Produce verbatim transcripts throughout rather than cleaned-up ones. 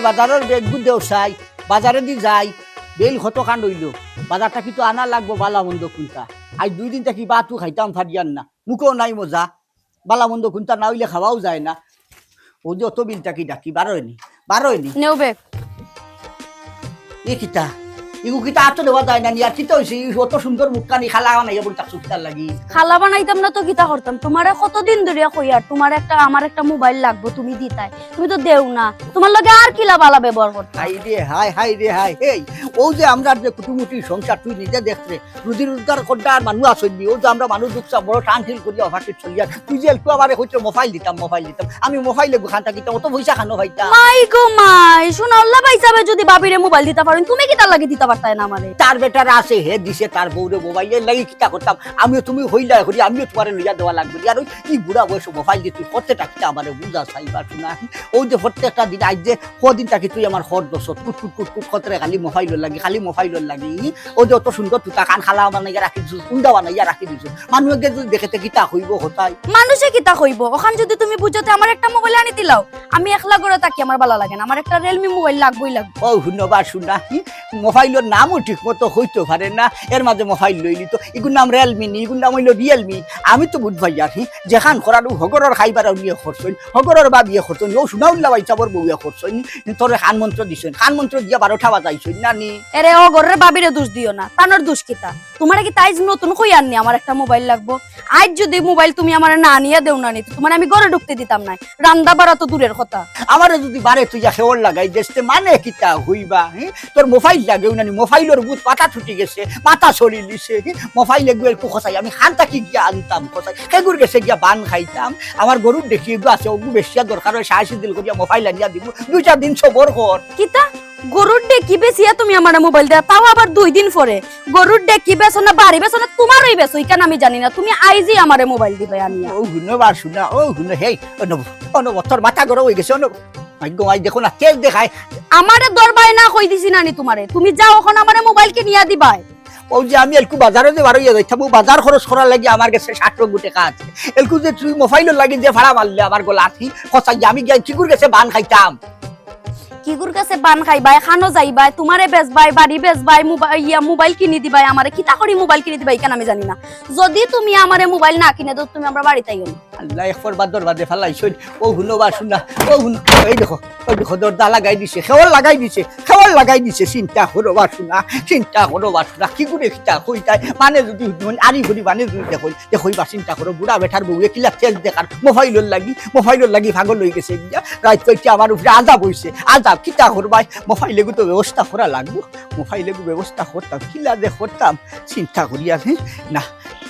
বাজারর ব্যাগগু দেও চাই, বাজারেদি যাই, বেইল কতখান রইলো। বাজার থাকি তো আনা লাগবো ভালা মন্দ কুনটা। আইজ দুই দিন থাকি ভাতও খাইতাম পারিয়ার না, মুখেও নাই মজা। ভালা মন্দ কুনটা না অইলে খাওয়াও যায় না। অউ যে অত বেইল থাকি ডাকি, বারোয়নি, বারোয়নি। নেও ব্যাগ। এ কিতা? ইগু কিতা আতো দেওয়া যায় না নি? আর কিতা অইছে? ই অত সুন্দর মুখখানি কালা বানাইয়া বই থাকছো কিতার লাগি? কালা বানাইতাম না তো কিতা করতাম? তুমারে কতদিন ধরিয়া কইয়ার, তুমার একটা, আমার একটা মোবাইল লাগবো, তুমি দিতায়। তুমি তো দেও না। তুমার লগে আর কিলা ভালা ব্যবহার করতাম? হায় রে হায়, হায় রে হায়। এই, অউ যে আমরার যে কুটুমুটি সংসার, তুই নিজে দেখরে, রুজি রোজগার করতার মানুষ আছইন নি, অউ যে আমরা মানুষ দুঃখ বড় টান টিল করিয়া অফাটিত চলিয়ার, তুই যে একটু আমারে কইতে মোবাইল দিতাম, মোবাইল দিতাম, আমি মোবাইল এগু খান থাকি অত পয়সা খানো পাইতাম? মাই গো মাই, হুনো আল্লাহ ভাই সাবে যদি ভাবিরে মোবাইল দিতা পারইন, তুমি কিতার লাগি দিতা পারতায় না আমারে? তার বেটার আছে, হে দিছে তার বউরে মোবাইল, এর লাগি কিতা করতাম? আমিও তুমি হইলা করি, আমিও তুমারে লইয়া দেওয়া লাগবো। আর ওই ই বুড়া বয়সে মোবাইল দিয়ে তুই করতে টাকতে আমারে বুঝা চাইবা শোনা। অউ যে প্রত্যেকটা দিন, আইজ যে কদিন থাকি তুই আমার খর দছত, কুট কুট কুট কুট খতরে খালি মোবাইলর লাগি, খালি মোবাইলর লাগি। অউ যে অত সুন্দর তুতা খান কালা বানাইয়া রাখি দিছস, উন্দা বানাইয়া রাখি দিছস। মানুষে যদি দেখে তে কিতা কইবো কথায়? মানুষে কিতা কইবো? অখান যদি তুমি বুঝো তে আমার একটা মোবাইল আনি দিলাও। আমি একলা ঘরে থাকি, আমার ভালা লাগে না। আমার একটা Realme মোবাইল লাগবোই লাগবো। অউ হুনো বা শোনা, হি? মোবাইলর নামও ঠিক মতো কইতো পারে না, এর মাঝে মোবাইল লইলি তো। ইগুর নাম Realme নি, ইগুর নাম অইলো Realme। আমি তো বুঝ পাইয়ার, হি? যেখান করার অউ হগরর খাইবার আউলিয়ে করছইন, হগরর ভাবিয়ে করছইন, অউ শোনা আল্লাহ ভাই সাবর বউয়ে করছইন। তোরে কান মন্ত্র দিছইন, কান মন্ত্র দিয়া বারোটা বাজাইছইন না নি? এরে, অগরর ভাবিরে দোষ দিও না, তানর দোষ কিতা? তুমারে কিতা আইজ নতুন কইয়ার নি আমার একটা মোবাইল লাগবো? আইজ যদি মোবাইল তুমি আমারে না আনিয়া দেও না নি, তে তুমারে আমি ঘরে ঢুকতে দিতাম নায়, রান্দা বাড়া তো দূরের কথা। আমারে যদি বারে তুই যা খেওর লাগাই দেস, তে মানে কিতা কইবা, হি? তোর মোবাইল লাগেও না নি, মোবাইলর ভূত পাতা ছুটি গেছে, মাথা চলি লিছে, হি? মোবাইল এগু একটু খসাই, আমি খান থাকি গিয়া আনতাম খসাই, কেগুর গেছে গিয়া বান খাইতাম, আমার গরুর ডেকি এগু আছে, অগু বেশিয়া দরকার অয়, সাহসি দিল করিয়া মোবাইল আনিয়া দিমু, দুইটা দিন সবর কর। কিতা? গরুর ডেকি বেচিয়া তুমি আমারে মোবাইল দেও, তাও আবার দুই দিন পরে? গরুর ডেকি বেচো না, বাড়ি বেচো না, তুমারই বেচো, ইখান আমি জানি না। তুমি আইজই আমারে মোবাইল দিবায় আনিয়া। অউ হুনো বা শোনা, অউ হুনো, হেই, অনব, অনব, তোর মাথা গরম অই গেছে, অনব। মাই গো, মাই দেখো না, তেজ দেখায়। আমারে ধরবায় না কই দিছি না নি তুমারে? তুমি যাও অখন আমারে মোবাইল কিনিয়া দিবায়। অউ যে আমি এলকু বাজারো যে বারইয়া যাইতাম, অউ বাজার খরচ করার লাগি আমার গেছে ষাট রকম টেকা আছে। এলকু যে তুই মোবাইলর লাগি যে ফাড়া মারলে আমার গলাত, হি, খসাই আমি গিয়া কিগুর গেছে বান খাইতাম। কিগুর গেছে বান খাইবায়, খানো যাইবায়, তুমারে বেচবায়, বাড়ি বেচবায়, মোবা-, ইয়া, মোবাইল কিনি দিবায় আমারে, কিতা করি মোবাইল কিনি দিবায়, ইখান আমি জানি না। যদি তুমি আমারে মোবাইল না কিনে দেও, তুমি আমরার বাড়িত আইও না। আল্লাহ, এক পর বাদর বাদে ফালাইছইন। অউ হুনো বা শোনা, অউ হুনো, এই দেখো, অউ দেখো, দরজা লাগাই দিছে, খেওর লাগাই দিছে, খেওর লাগাই দিছে। চিন্তা করো বা শোনা, চিন্তা করো বা শোনা, কিগুরে কিতা কইতায়, মানে যদি হুনো, আরি করি মানে যদি দেখো, দেখো, ইবা চিন্তা করো, বুড়া বেটার বউয়ে কিলা তেজ দেখার, মোবাইলর লাগি, মোবাইলর লাগি পাগল অই গেছে গিয়া। রাইত কইতে আমার উপরে আজাব অইছে, আজাব, কিতা করবায়? মোবাইল এগু তো ব্যবস্থা করা লাগবো, মোবাইল এগু ব্যবস্থা করতাম, কিলা যে করতাম, চিন্তা করিয়ার, হি? না,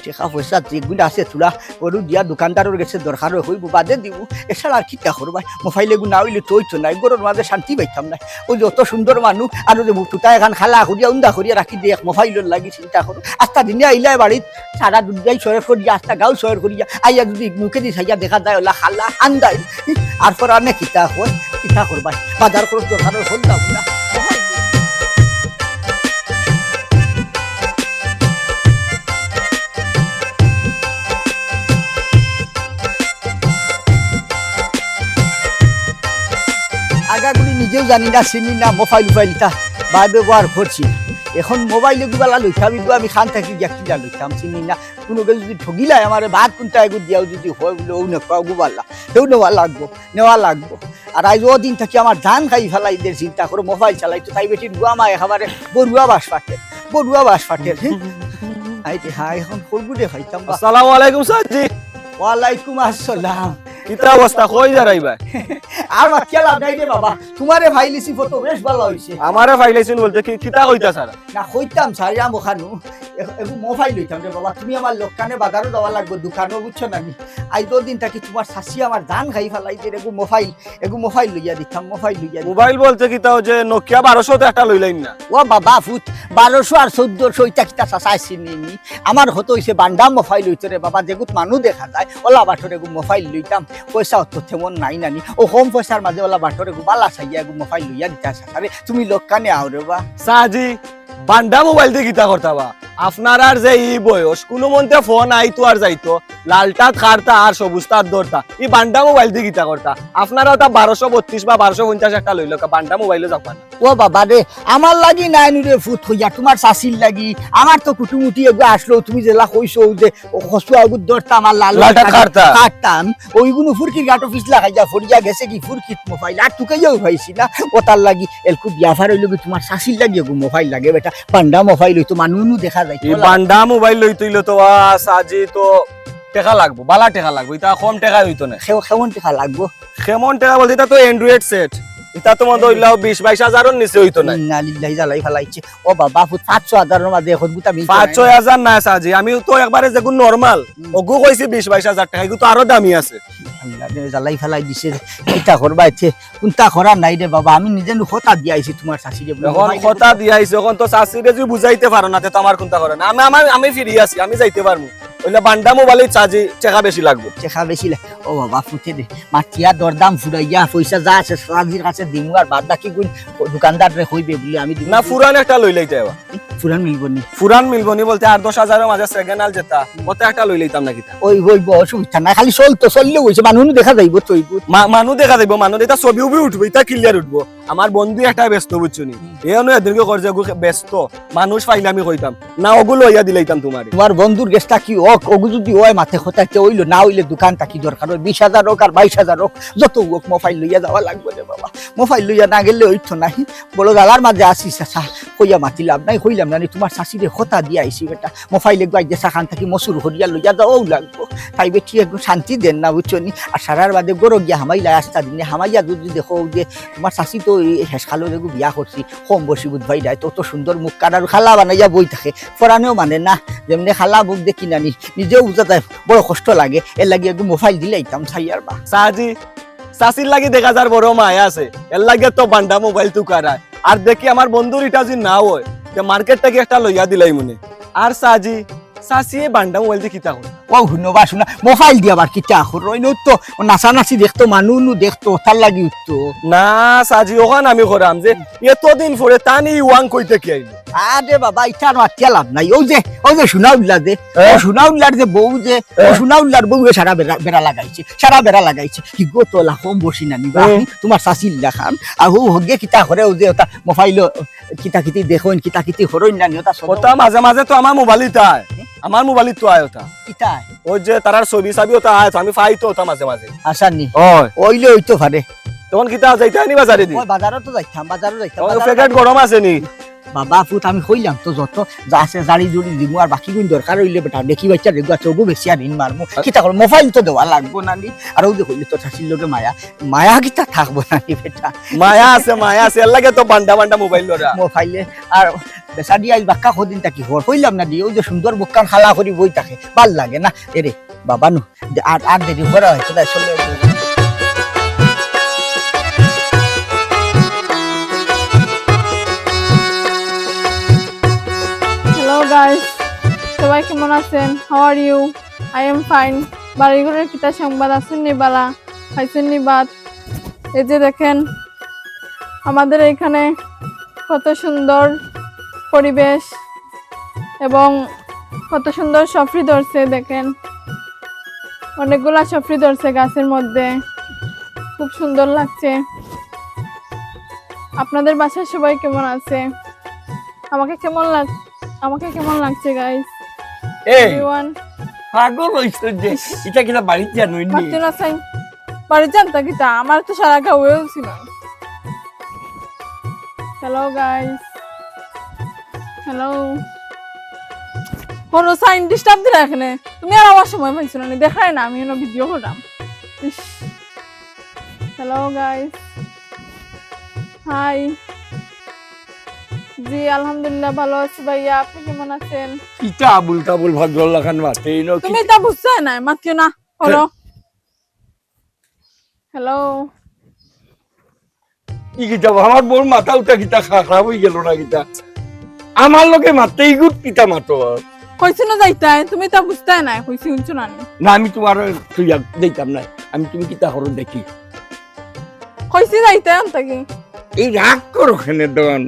টেকা পয়সা যেগুন আছে থুড়া, অরু দিয়া দোকানদারর গেছে দরকার অয়, কইবো বাদে দিমু, এছাড়া আর কিতা করবায়? মোবাইল এগু না অইলে তো অইতো নায়, ঘরর মাঝে শান্তি পাইতাম নায়। অউ যে অত সুন্দর মানুষ, আর অউ যে মুখ টুটা এখান খালা করিয়া, উন্দা করিয়া রাখি দে, এক মোবাইলর লাগি চিন্তা করো। আস্তা দিনে আইলায় বাড়িত, সারা দুনিয়াই সয়র করিয়া, আস্তা গাঁও সয়র করিয়া, আইয়া যদি মুখেদি চাইয়া দেখা যায়, অলা খালা, আন্দাই। আর পর আনে কিতা কয়, কিতা করবায়? বাজার খরচ দরকার অয়, হল দাও না। আগাগুলি নিজেও জানি না, চিনি না, মোবাইল উবাইল ইতা বায় ব্যবহার করছি। এখন মোবাইল এগু বালা লইতাম, এগু আমি খান থাকি গিয়া কিলা লইতাম, চিনি না। কুনু কেউ যদি ঠগিলায় আমারে, ভাত কুনটা এগু দিয়াও যদি কয় বুলে, অউ নেওয়া অগু বালা, তেউ নেওয়া লাগবো, নেওয়া লাগবো। আর আইজ অউ দিন থাকি আমার জান খাই ফালাইদের চিন্তা করো, মোবাইল চালাইতো তাই বেটির গুয়ামা একেবারে বড়ুয়া বাস ফাটের, বড়ুয়া বাস ফাটের, হে? আই রে হায়, এখন করবো রে খাইতাম বা। আসসালামু আলাইকুম সাজি। ওয়ালাইকুম আসসালাম। কিতা অবস্থা, কই যারাইবা? আর মাত খেলা নাই রে বাবা, তুমারে ফাইলিছি ফটো বেশ বালা অইছে। আমারে ফাইলাইছইন বলতে কি, কিতা কইতা সারা? না, কইতাম সারিয়া মোখানু, এ-, এগু মোবাইল লইতাম রে বাবা, তুমি আমার লগে বাজারো যাওয়া লাগবো, দোকানো, বুঝছো না নি? আইজ অউ দিন থাকি তুমার শাশি আমার জান খাই ফালাইছে রে, এগু মোবাইল, এগু মোবাইল লইয়া দিতাম, মোবাইল লইয়া দিতাম। মোবাইল বলতে কিতা, অউ যে নোকিয়া বারোশো তো একটা লইলাইন না? ও বাবা ফুত, বারোশো আর চৌদ্দশো ইতা কিতা চাচায় চিনি নি? আমার হতো অইছে বান্ডা মোবাইল অইতো রে বাবা, যেগুত মানুষ দেখা যায়, অলা বাটর এগু মোবাইল লইতাম, পয়সা অত তেমন নাই নানি, অউ কম পয়সার মাঝে অলা বাটর এগু বালা চাইয়া এগু মোবাইল লইয়া দিতা চাচারে, তুমি লগে আও রে বা। সাজি, বান্ডা মোবাইল দি কিতা করতা বা? আপনারার যে ই বয়স, কুনুমন্তে ফোন আইতো আর যাইতো, লালটাত খারতা আর সবুজটাত ধরতা। ই বান্ডা মোবাইল দি কিতা করতা? আপনারা ওটা বারোশো বত্রিশ বা বারোশো পঞ্চাশ একটা লইলাউক্কা, বান্ডা মোবাইলো যাউক্কা না। ও বাবা রে, আমার লাগি নায় নু রে ফুত কইয়া, তুমার চাচির লাগি। আমার তো কুটুমুটি এগু আসলো, তুমি যেলা কইছো যে ও খসুয়া অগু ধরতাম আর লালটাত খারতা। খারতাম। ওইগুনু ফুরকির গাটো পিছলা খাইয়া ফড়িয়া গেছেগি ফুরকিত মোবাইল, আর তুকাইয়াও পাইছি না। ও তার লাগি এলকু বিয়াফার অইলোগি, তুমার চাচির লাগি এগু মোবাইল লাগে বেটা। বান্ডা মোবাইল অইতো, মানু নু দেখা যাইতো ই না। বান্ডা মোবাইল লইতে অইলে তো, আ, চাচি তো টেকা লাগবো, বালা টেকা লাগবো, ইটা কম টেকা অইতো না। কেমন টেকা লাগবো? কেমন টেকা বলতে, ইটা তো Android set, ইটা তো মনে অইলাও বিশ বাইশ হাজারর নিচে অইতো না। ইন্না লিল্লাহি, জ্বালাই ফালাইছে। ও বাবা, ফুত, পাঁচ ছয় হাজারর মাঝে এখন গুতা মিলতো পাঁচ ছয় হাজার না চাচি, আমি তো একবারে যেগু normal, হুম। ওগু কইছি বিশ বাইশ হাজার টেকা, এগু তো আরো দামি আছে। আল্লাহ রে, জ্বালাই ফালাই দিছে রে। কিতা করবা ইতে? কুন্তা করার নাই রে বাবা, আমি নিজে নু কথা দিয়া আইছি তুমার চাচিরে বুলে। এখন মোবাইল কথা দিয়া আইছি, এখন তো চাচিরে যদি বুঝাইতে পারো না, তে তো আমার কুন্তা করে না। আমি, আমার, আমি free আছি, আমি যাইতে পারমু। অইলে বান্ডা মোবাইল চাচি টেকা বেশি লাগবো। টেকা বেশি লা-, ও বাবা, ফুতে দে। মাতিয়া দরদাম ফুরাইয়া, পয়সা যা আছে চাচির কাছে দিমু, আর বাদ বাকি গুন দোকানদাররে কইবে বুলে আমি দিমু। না, পুরান একটা লইলাইতে এবার। পুরান মিলবো নি? পুরান মিলবো নি বলতে আর দশ হাজারর মাঝে second hand যেটা, ওটা একটা লইলাইতাম না কিতা? ওই, ওই, ব-, অসুবিধা নাই, খালি চলতো, চললেও অইছে, মানু দেখা যাইবো তো অইবো। মা-, মানু দেখা যাইবো, মানু এটা ছবিও উঠবো, এটা clear উঠবো। আমার বন্ধু একটা ব্যস্ত, বুঝছো নি? হুম। এ অন্য এদিনকে করছে, এগু ব্যস্ত, মানুষ পাইলে আমি কইতাম, না ওগু লইয়া দিলাইতাম তুমারে। তুমার বন্ধুর গেছটা কি অউক, ওগু যদি অয় মাতে কথা তে অইলো, না অইলে দোকান থাকি দরকার অয়, বিশ হাজার অউক আর বাইশ হাজার অউক, যত অউক মোবাইল লইয়া যাওয়া লাগবো রে বাবা। মোবাইল লইয়া না গেলে অইতো নায়। বড় জ্বালার মাঝে আছি চাচা, কইয়া মাতি লাভ নাই, কইলাম না নি, তুমার চাচিরে কথা দিয়া আইছি বেটা। মোবাইল এগু আইজ যে চাখান থাকি মসুর করিয়া লইয়া যাওয়াও লাগবো। তাই বেটি এগু শান্তি দেন না, বুঝছো নি? আর সারার বাদে গরো গিয়া হামাইলা আস্তা দিনে, হামাইয়া যদি দেখো যে তুমার চাচি তো এই শেষকালো যেগু বিয়া করছি, কম বয়সী বুধ ভাই নাই, তো, তো সুন্দর মুখ কানার খালা বানাইয়া বই থাকে, ফরানেও মানে না, যেমনে খালা মুখ দেখি না নি, নিজেও বুঝা যায়, বড় কষ্ট লাগে, এর লাগি এগু মোবাইল দিলাইতাম, চাই আর বা। চাচি, চাচির লাগি দেখা যার বড় মায়া আছে, এর লাগি তো বান্ডা মোবাইল তুকারায়। আর দেখি আমার বন্ধুর ইটা যদি না অয়, তে মার্কেট থাকি একটা লইয়া দিলাইমু নে। আর চাচি, চাচিয়ে বান্ডা মোবাইল দি কিতা করে? ও হুনো বা হুনো, মোবাইল দি আবার কিতা করো? অইন তো নাচানাচি দেখতো, মানু নু দেখতো, তার লাগি উঠতো। না চাচি, অখান আমি করাম যে এতদিন পরে তানি ওয়াং কইতে কি আইলো? আরে বাবা, ইটা আর মাতিয়া লাভ নাই। অউ যে, অউ যে সুনাউল্লা যে, হ্যাঁ? অউ সুনাউল্লার যে বউ যে, অউ হ্যাঁ। সুনাউল্লার বউয়ে সারা বেড়া, বেড়া লাগাইছে, সারা বেড়া লাগাইছে। হিগু তো লাখম বসি নানি বা, হুম। তুমার চাচির লাখান। আর হউ হগে কিতা করে, অউ যে ওটা মোবাইল কিতা কিতি দেখইন, কিতা কিতি করইন নানি, ওটা সব। ওটা মাঝে মাঝে তো আমার মোবাইলই তো আয়, আমার মোবাইলই তো আয় ওটা। কিতা? ওই যে তারার ছবি সাবি ওটা আয় তো, আমি পাই তো ওটা মাঝে মাঝে। আচ্ছা নি। ওই। অইলে অইতো পারে। তখন কিতা যাইতায় নি বাজারে দি? ওই বাজারো তো যাইতাম, বাজারো যাইতাম, তখন তো বাজারো প্যাকেট যাইতাম। গরম আছে নি? বাবা ফুত, আমি কইলাম তো যত যা আছে জারি জুড়ি দিমু, আর বাকি গুন দরকার অইলে বেটা দেখি বাইচ্চা রেগু আছে, ওগু বেশি আর ঋণ মারমু। আর কিতা করো, মোবাইল তো দেওয়া লাগবো না নি? আর অউ যে কইলে তো চাচির লগে মায়া, মায়া কিতা থাকবো না নি বেটা? মায়া আছে, মায়া আছে, এর লাগি তো বান্ডা বান্ডা মোবাইল লরা। মোবাইলে আর বেচারি আইজ বাক্কা কদিন থাকি হর, কইলাম না দি, অউ যে সুন্দর মুখখান খালা করি বই থাকে, ভালা লাগে না। এরে, বাবা নু, দে-, আর, আর দেরি করা অইছে না, চলো। Hello guys, সবাই কেমন আছেন? How are you? I am fine. বাড়ি ঘরর কিতা সংবাদ, আছইন নি বালা? খাইছইন নি ভাত? এই যে দেখেন, আমাদের এখানে কত সুন্দর পরিবেশ এবং কত সুন্দর সফরি ধরছে, দেখেন, অনেকগুলা সফরি ধরছে গাছের মধ্যে, খুব সুন্দর লাগছে। আপনাদের বাসায় সবাই কেমন আছে? আমাকে কেমন লাগ-, আমাকে কেমন লাগছে, গাইস? এই, এভরিওয়ান। পাগল অইছো যে, ইটা কিতা বাড়িত জানোই নি? মাতিও না, সাইন। বাড়িত জানতা কিতা? আমার তো সারা গাঁওয়েও চিনো। Hello, guys. হ্যালো। বড় সাইন ডিস্টার্ব দিলা এখানে। তুমি আর আমার সময় পাইছো না নি? দেখায় না, আমি অনো ভিডিও করলাম। ইস। Hello, guys. হাই। জি, আলহামদুলিল্লাহ, ভালো আছি ভাইয়া, আপনি কেমন আছেন? ইটা আবুল তাবুল ফাগল লাখান মাতে, ইনো কি তুমি ইটা বুঝছো না, মাতিও না, করো। হ্যালো। ই কিতা, আমার বউর মাথা উঠা কিতা খা-, খারাপ অই গেল না কিতা? আমার লগে মাতে ইগুত কিতা মাতো? কইছি না যাইতায়, তুমি তা বুঝতায় না, কইছি হুনছো না নি? না, আমি তুমার তুই যাইতাম না, আমি তুমি কিতা করো দেখি। কইছি যাইতায় আনতা কি? এই রাগ করো কেনে দন?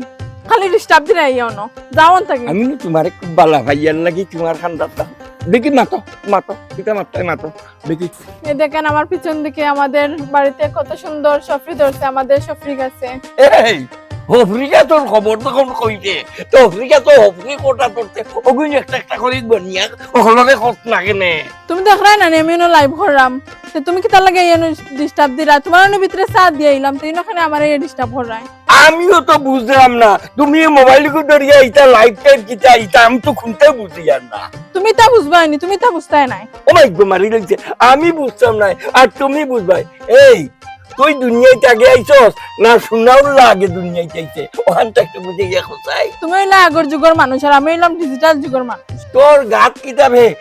খালি ডিস্টার্ব দিরায় অনো। যাও অন থাকি। আমি না তুমারে খুব বালা পাইয়ার লাগি তুমার খান্দাত। দেখি মাতো, মাতো, কিতা মাততায় মাতো। দেখি। এ দেখেন, আমার পিছন দিকে আমাদের বাড়িতে কত সুন্দর সফরি ধরছে, আমাদের সফরি গাছে। এই, হফরি গাছর খবর তখন কইতে, তো হফরি গাছ তো হফরি কোটা ধরতে, ওগুন একটা একটা করি গনিয়া, ওগুলোরে খোঁজ না কেনে। তুমি দেখরায় না নি, আমি অনো লাইভ কররাম। তে তুমি কিতার লাগি এনো ডিস্টার্ব দিরায়? তুমার অনো ভিতরে চা দিয়া আইলাম, তে ইনো কেনে আমারে ডিস্টার্ব কররায়? আমিও তো বুঝলাম না, তুমি এই মোবাইলগু ধরিয়া ইতা লাইভ টাইভ কিতা ইতা, আমি তো কুন্তা বুঝিয়ার না। তুমি তা বুঝবায় নি, তুমি তা বুঝতায় নায়। ও মাই গো, মারি লাগছে, আমি বুঝতাম নায়, আর তুমি বুঝবায়। এই, তুই দুনিয়াত আগে আইছস না সুনাউল্লা আগে দুনিয়াত আইছে? ওখান থাকি বুঝে গিয়া কোথায়? তুমি অইলা আগর যুগর মানুষ, আর আমি অইলাম ডিজিটাল যুগর মানুষ। তোর গাত কিতা বে?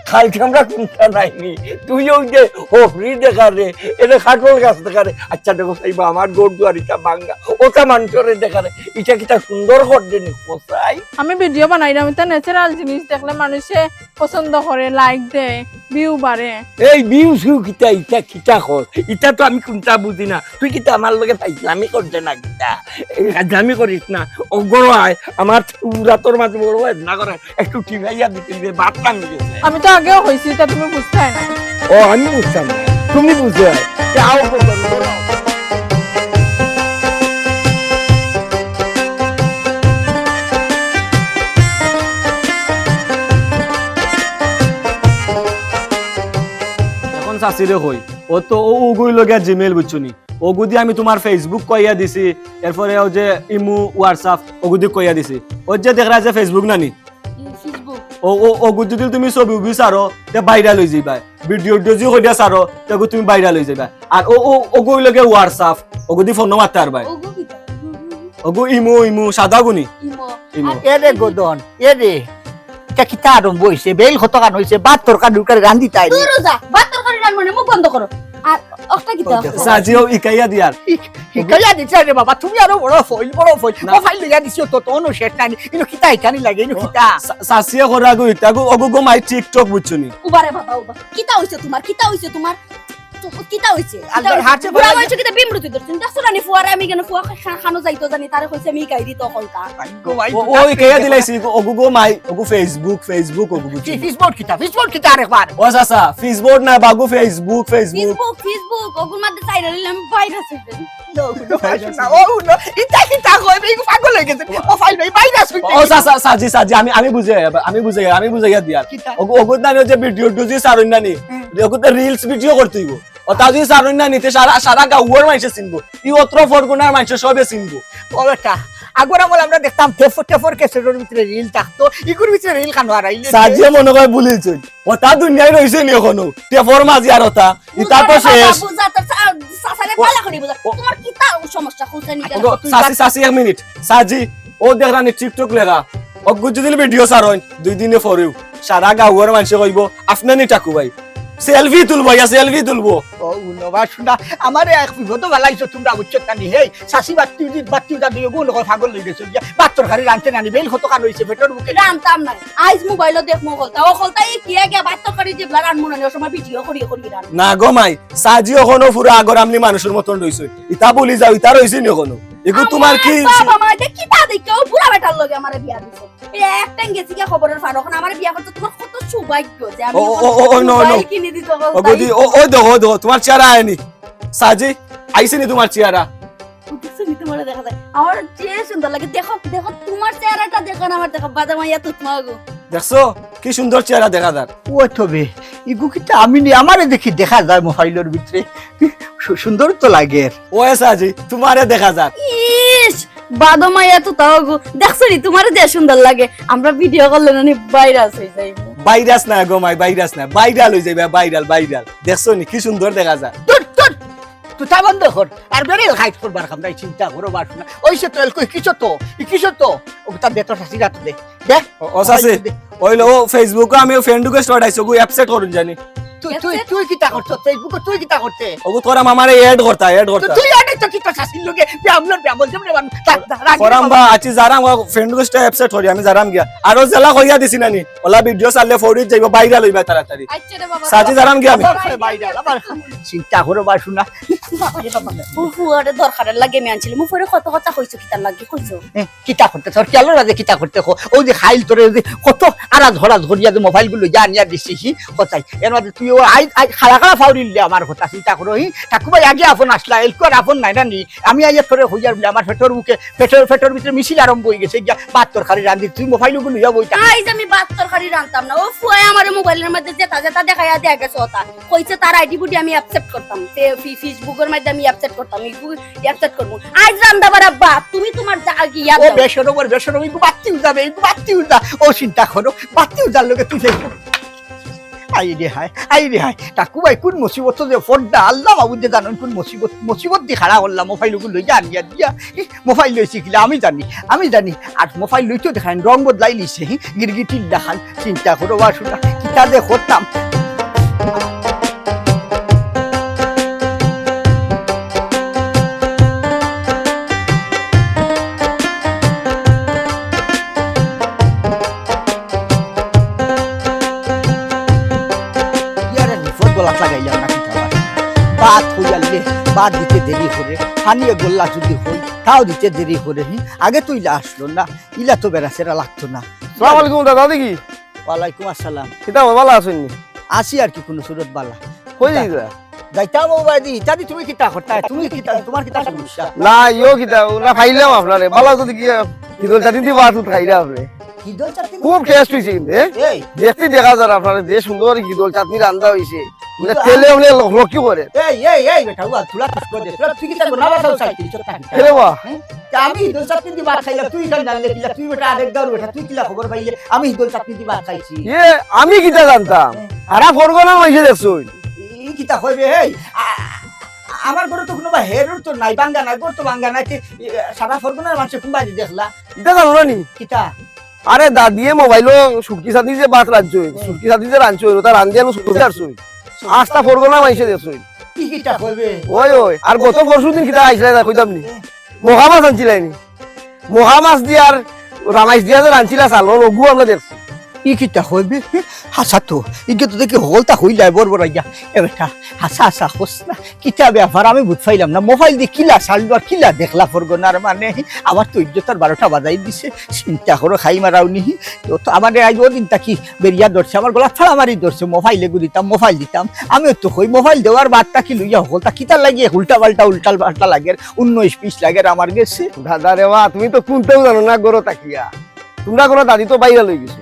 খাল চামড়া কুন্তা নাইনি। তুই ওই যে হফরি দেখারে, এরে কাটল গাছ দেখারে। আচ্ছা দেখো সাইবা, আমার ঘর দুয়ার ইটা ভাঙ্গা, ওটা মানষরে দেখারে, ইটা কিতা সুন্দর করছে নি কোথায়? আমি ভিডিও বানাইরাম, ইটা ন্যাচারাল জিনিস, দেখলে মানুষে পছন্দ করে, লাইক দেয়, ভিউ বাড়ে। এই ভিউ সিউ কিতা, ইটা কিতা কর? ইটা তো আমি কুন্তা বুঝি না। তুই কিতা আমার লগে ফাইজলামি করতে না কিতা? এই ফাইজলামি করিস না। ও গরো আয়, আমার উরাতর মাঝে বড় হয় না করে। একটু টিপাইয়া দিতে দিতে ভাত নামি গেছে। আমি তো আগেও কইছি, ইটা তুমি বুঝতায় নায়। ও, আমি বুঝতাম না, তুমি বুঝো। যাও, বলো, বলো। এখন চাচিরে কই, ও তো ও উগুই লগে Gmail বুঝছো নি? ওগুদি আমি তুমার Facebook কইয়া দিছি, এরপরে ও যে ইমু, WhatsApp ওগুদি কইয়া দিছি। ও যে দেখরা যে Facebook নানি? ই, Facebook। ও, ও, ওগু যদি তুমি ছবি উবি ছাড়ো, তে ভাইরাল অই যাইবা। ভিডিও টিডিও যদি কইয়া ছাড়ো, তে ওগু তুমি ভাইরাল অই যাইবা। আর ও, ও, ওগু অইলো গিয়া WhatsApp, ওগুদি ফোনও মারতায় পারবায়। ওগু কিতা? ওগু ইমু, ইমু, সাদা গুনি। ইমো। ইমো। আর এ রে গদন, এ রে। ইটা কিতা আরম্ভ অইছে? বেইল কতখান অইছে? ভাত তরকারি উরকারি রান্ধিতায় নি? দূর যা, ভাত তরকারি রানবো না, মুখ বন্ধ করো। আর ওটা কিতা? ওই দেখো। সাজিও ইকাইয়া দিয়ার। ই-, ইকাইয়া দিছে রে বাবা, তুমি আরো বড় ফইল, বড় ফইল। না। ও ফাইল লইয়া দিছো তো, তো অনু শেষ নাই। ইনো কিতা ইকানি লাগে, ইনো ও, কিতা? সা-, সাজিয়ে করা গো ইতা গো, ওগু গো মাই TikTok বুঝছো নি? উবারে বাবা, উবা। কিতা অইছে তুমার? কিতা অইছে তুমার? তো, কিতা অইছে? আল্লাহর কিতা অইছে? হাতে বুড়া বানাই বয়সে কিতা বিমরুতি ধরছইন? দেখছো না নি ফুয়ারে আমি কেনে ফুয়া খা-, খানো যাইতো জানি, তারে কইছে আমি ইকাই দিতো কলতা। ভাগ্য ভাই, ও, দুটা ওই কে পেয়ে দিলাইছি, গেল। ওগু গো মাই, ওগু Facebook, Facebook, ওগু বুঝছি। কি Facebook কিতা? Facebook কিতা আরেকবার? ও চাচা, Facebook না বাগু Facebook, Facebook। Facebook, Facebook, ওগুর মধ্যে চাইরা নিলাম ভাইরাস হইবে। ও, ও, ও, ইতা কিতা কয়? এই পাগল হয়ে গেছে। ও ফাইল ভাই, ভাইরাস হইবে। ও চাচা, সাজি, সাজি, আমি, আমি বুঝে, আমি বুঝে, আমি বুঝাইয়া দিয়ার। কিতা? ওগু, ওগুর নানি যে ভিডিও টিডিও ছাড়ইন না নি? হুম। ওগুতে reels ভিডিও করতে হইব। ও তা যদি ছাড়ইন না নি, তে সারা, সারা গাঁওর মানষে চিনবো। ই অত্র ফরগুনার মানষে সবে চিনবো। ও বেটা, আগর আমল আমরা দেখতাম টেপ, টেপর ক্যাসেটর ভিতরে reel থাকতো, ইগুর ভিতরে reel খানো আর আইলে। সাজিয়ে মনে হয় ভুলিলছইন। ও তা দুনিয়ায় রইছে নি এখনো? টেপর মাঝে আর ওটা। ইতা তো বুঝা শেষ। বাবা, বুঝা তো সা-, সাসারে ও, বালা করি বুঝা। ও। তোমার কিতা সমস্যা খুলছে নি কেন? ওগো, তুই সাসি, বাদ- সাসি, এক মিনিট। সাজি, ও দেখরা নি TikTok লেখা। ওগু যদি ভিডিও ছাড়ইন, দুই দিনে পরেউ সারা গাঁওর মানষে কইবো, "আপনে নি টাকু ভাই?" সেলফি তুলবো, ইয়া সেলফি তুলবো। ও, উনো বা শুনা, আমারে এক বিপদো ফালাইছো তুমরা, বুঝছো নি? হেই, সাসি বাত্তি উদি, বাত্তি উদা দুইও গুণ কয় পাগল হয়ে গেছে। গিয়া ভাত তরকারি রানতে নানি, বেইল কতখান হইছে পেটর ভুকে। রানতাম না। আইজ মোবাইলো দেখমু কলতা। ও কলতা এই কিয়া গিয়া ভাত তরকারি যে ব্লা রানমু না, ও সময় ভিডিও করি করি রান। না গো মাই, সাজি অখনো পুরা আগর আমলি মানুষর মতন রইছে। ইতা বলি যাও, ইতা রইছে নি অখনো? এগু তোমার কি আমার হইছে? বাবা মা, এটা কিতা দেখে ও বুড়া বেটার লগে আমারে বিয়া দিছে? এই এক টাইম গেছি গিয়া খবরের ফান, অখন আমারে বিয়া করতে তোমার কত সৌভাগ্য যে আমি ও, ও, অখন ও, ও, no, no। মোবাইল কিনে দিতে বলতাম। ওগো দি, ও, ওই দেখো, ওই দেখো, তোমার চেহারা আয়নি। সাজি, আইছে নি তোমার চেহারা? ও দেখছো নি তোমারে দেখা যায়? আমার যে সুন্দর লাগে। দেখো, দেখো, তোমার চেহারাটা দেখো না আমার দেখো, বাদামাইয়া তো তোমার গো। দেখছো? কি সুন্দর চেহারা দেখা যার। ও তবে, ইগু কিতা আমি নি, আমারে দেখি দেখা যায় মোবাইলর ভিতরে। সু-, সুন্দর তো লাগে। ও এ সাজি, তোমারে দেখা যার। ইস, বাদামাইয়া তো তাও গো। দেখছো নি, তোমারে যে সুন্দর লাগে। আমরা ভিডিও করলে না নি ভাইরাস হয়ে যাইব। ভাইরাস না গো মাই, ভাইরাস না। ভাইরাল হয়ে যাবে, ভাইরাল, ভাইরাল। দেখছো নি, কি সুন্দর দেখা যার। ধুর, ধুর। তুতা বন্ধ কর। আর বেড়ে হাইট করবার কাম নাই, চিন্তা করো বাসু না। ওই সে তো এলকো, কিছু তো, কিছু তো। ও তার বেতন হাসি রাত দে। দেখ। ও, ও সাসি, ওই দে। ওই লো, ও Facebook-ও আমি ও friend request পাঠাইছি, ওগু accept করুন জানি। তুই, তুই, তুই কিতা করতে? Facebook-ও তুই কিতা করতে? ওগু তোরা মামারে add করতা, add তো করতা। তুই add তো কিতা শাসির লগে? ব্যামলর ব্যামল, যেমনে বান-, তা-, তা-, রাখি করাম বাবা। বা, আছি যারাম বা, friend request accept করি, আমি যারাম গিয়া। আরো জেলা কইয়া দিছি নানি, ওলা video ছাড়লে ফৌরিত যাইবো, viral অইবা তাড়াতাড়ি। আচ্ছা রে বাবা। সাজি যারাম গিয়া আমি। আবার viral, আবার চিন্তা করো বা শুনা। বাবা রে বাবা। ও ফুয়ারে দরকারের লাগি আমি আনছিলাম। ও ফুয়ারে কত কথা কইছো, কিতার লাগি কইছো? এ, কিতা করতে তোর খেয়াল রাখে কিতা করতে কো? ও যে খাইল তোরে যে কত আরাজ হরাজ করিয়া যে মোবাইলগু লইয়া আনিয়া দিছি, হি, কোথায়? এর মাঝে তুই ও আই, আই, খালা খালা ফাউরিলে আমার কথা চিন্তা করো, হি? ঠাকুরবাই আগে আপন আসলা, এলকু আর আপন নাই না নি? আমি আইয়া তোরে হইয়ার বলে আমার পেটর মুখে, পেটর, পেটর ভিতরে মিছিল আরম্ভ হয়ে গেছে, গিয়া ভাত তরকারি রান্ধি, তুই মোবাইলগু লইয়া বইতা। আইজ আমি ভাত তরকারি রানতাম না, ও ফুয়ায় আমারে মোবাইলের মধ্যে যেটা যেটা দেখাইয়া দিয়া গেছে ওটা। কইছে তার আইডি বুডি আমি accept করতাম, ফে-, ফি-, Facebook-এর মধ্যে আমি accept করতাম, Facebook accept করমু। আইজ রান্দা বাড়া বাদ, তুমি তোমার যা গিয়া ও যাও। বেশরম, ওর বেশরম, ইগু বাত্তি উঠা বে, ইগু বাত্তি উঠা। ও চিন্তা করো, বাত্তি উঠার লগে তুই Facebook। আই রে হায়, আই রে হায়। ঠাকুরবাই কোন মুসিবত যে ফড্ডা, আল্লাহ মাবুদে জানইন কোন মুসিবত, মুসিবত দি খাড়া করলাম, মোবাইলগু লইয়া আনিয়া দিয়া। ই, মোবাইল লইছি কিলা আমি জানি, আমি জানি। আর মোবাইল লইতেও দেখাইন, রং বদলাই নিছে, হি, গিরগিটির লাখান। চিন্তা করো বা শুনা, কিতা যে করতাম। ইয়ারে বিপদ গলাত লাগাইলাম না কিতা বা? ভাত হইয়ালে, ভাত দিতে দেরি করে, পানি এক গল্লা যদি হই, তাও দিতে দেরি করে, হি? আগে তো ইলা আসলো না, ইলা তো বেড়াছেড়া লাগতো না। সালাম আলাইকুম দাদা, দেখি। ওয়ালাইকুম আসসালাম। কিতা বা, ভালা আছইন নি? আছি আর কি, কোনো সুরত বালা। কই কিতা? যাইতা? যাইতাম ও বাদি, ইতাদি তুমি কিতা করতা? তুমি কিতা, তোমার কিতা সমস্যা? না, ইয়ো কিতা, ওরা পাইলাম আপনারে। বালা তো দেখি, গিদল চাটনি দি ভাত খাইরা আপনে। গিদল চাটনি? খুব taste হইছে কিন্তু, এ? এই। দেখতে দেখা যার আপনারে, যে সুন্দর গিদল চাটনি রান্দা হইছে। মানে গিদল তেলে উনি লক লক করে। এই, এই, এই বেটা, ওয়া, তোরা তো করে দে। তোরা তুই কিতা করবা? না বাতাও চাই, তুই চুপ থাক। এরে বাহ। হ্যাঁ? তা আমি গিদল চাটনি দি ভাত খাইলাম, তুই ইখান জানলে কিলা? তুই বেটা আরেক গাঁওর বেটা, তুই কিলা খবর পাইলে? আমি গিদল চাটনি দি ভাত খাইছি। ইয়ে, আমি কিতা জানতাম? হ্যাঁ। হারা ফরগনার মাইনষে দেখছইন। ই কিতা কইবে, হেই? আ-, আমার ঘরো তো কোনো বা হেরর তো নাই, ভাঙ্গা নাই, ঘর তো ভাঙ্গা নাই, তে, এ, সারা ফরগনার মানষে কোন বাড়ি দেখলা? ইতা জানো না নি? কিতা? আরে দাদিয়ে মোবাইলো শুটকি চাটনি দি ভাত রানছইন, হুম। শুটকি চাটনি দি রানছইন, ওটা রান্ধি আনো শুটকি চাটছইন। আস্তা ফরগনার মাইনষে দেখছইন। ই কিতা কইবে? ওই, ওই, আর গত পরশু দিন কিতা আইছলা, কইতাম নি? হুম। মহা মাছ আনছিলাইনি। মহা মাছ দিয়া আর রামাইশ দিয়া যে রানছিলা চালন, ওগু আমরা দেখছি। ই কিতা কইবে? হাছা তো। ইগে তো দেখি হকলতা কইলাই বড় বড় আইয়া। এ বেটা, হাছা হাছা কস না। কিতা ব্যাপার আমি বুঝ পাইলাম না। মোবাইল দি কিলা চালু আর কিলা দেখলা ফরগনার মানে। আমার তো ইজ্জতর বারোটা বাজাই দিছে। চিন্তা করো খাই মারাও নি। তো, তো আমারে আইজ ওদিন থাকি বেরিয়া ধরছে, আমার গলাত ফাড়া মারি ধরছে, মোবাইল এগু দিতাম, মোবাইল দিতাম। আমিও তো কই মোবাইল দেওয়ার বাদ থাকি লইয়া হকলতা কিতার লাগি উল্টা পাল্টা, উল্টা পাল্টা লাগের, উনিশ বিশ লাগের আমার গেছে। দাদা রে বা, তুমি তো কুন্তাউ জানো না ঘরো থাকিয়া। তুমরা ঘরো দাদি তো বাইরে লই গেছো।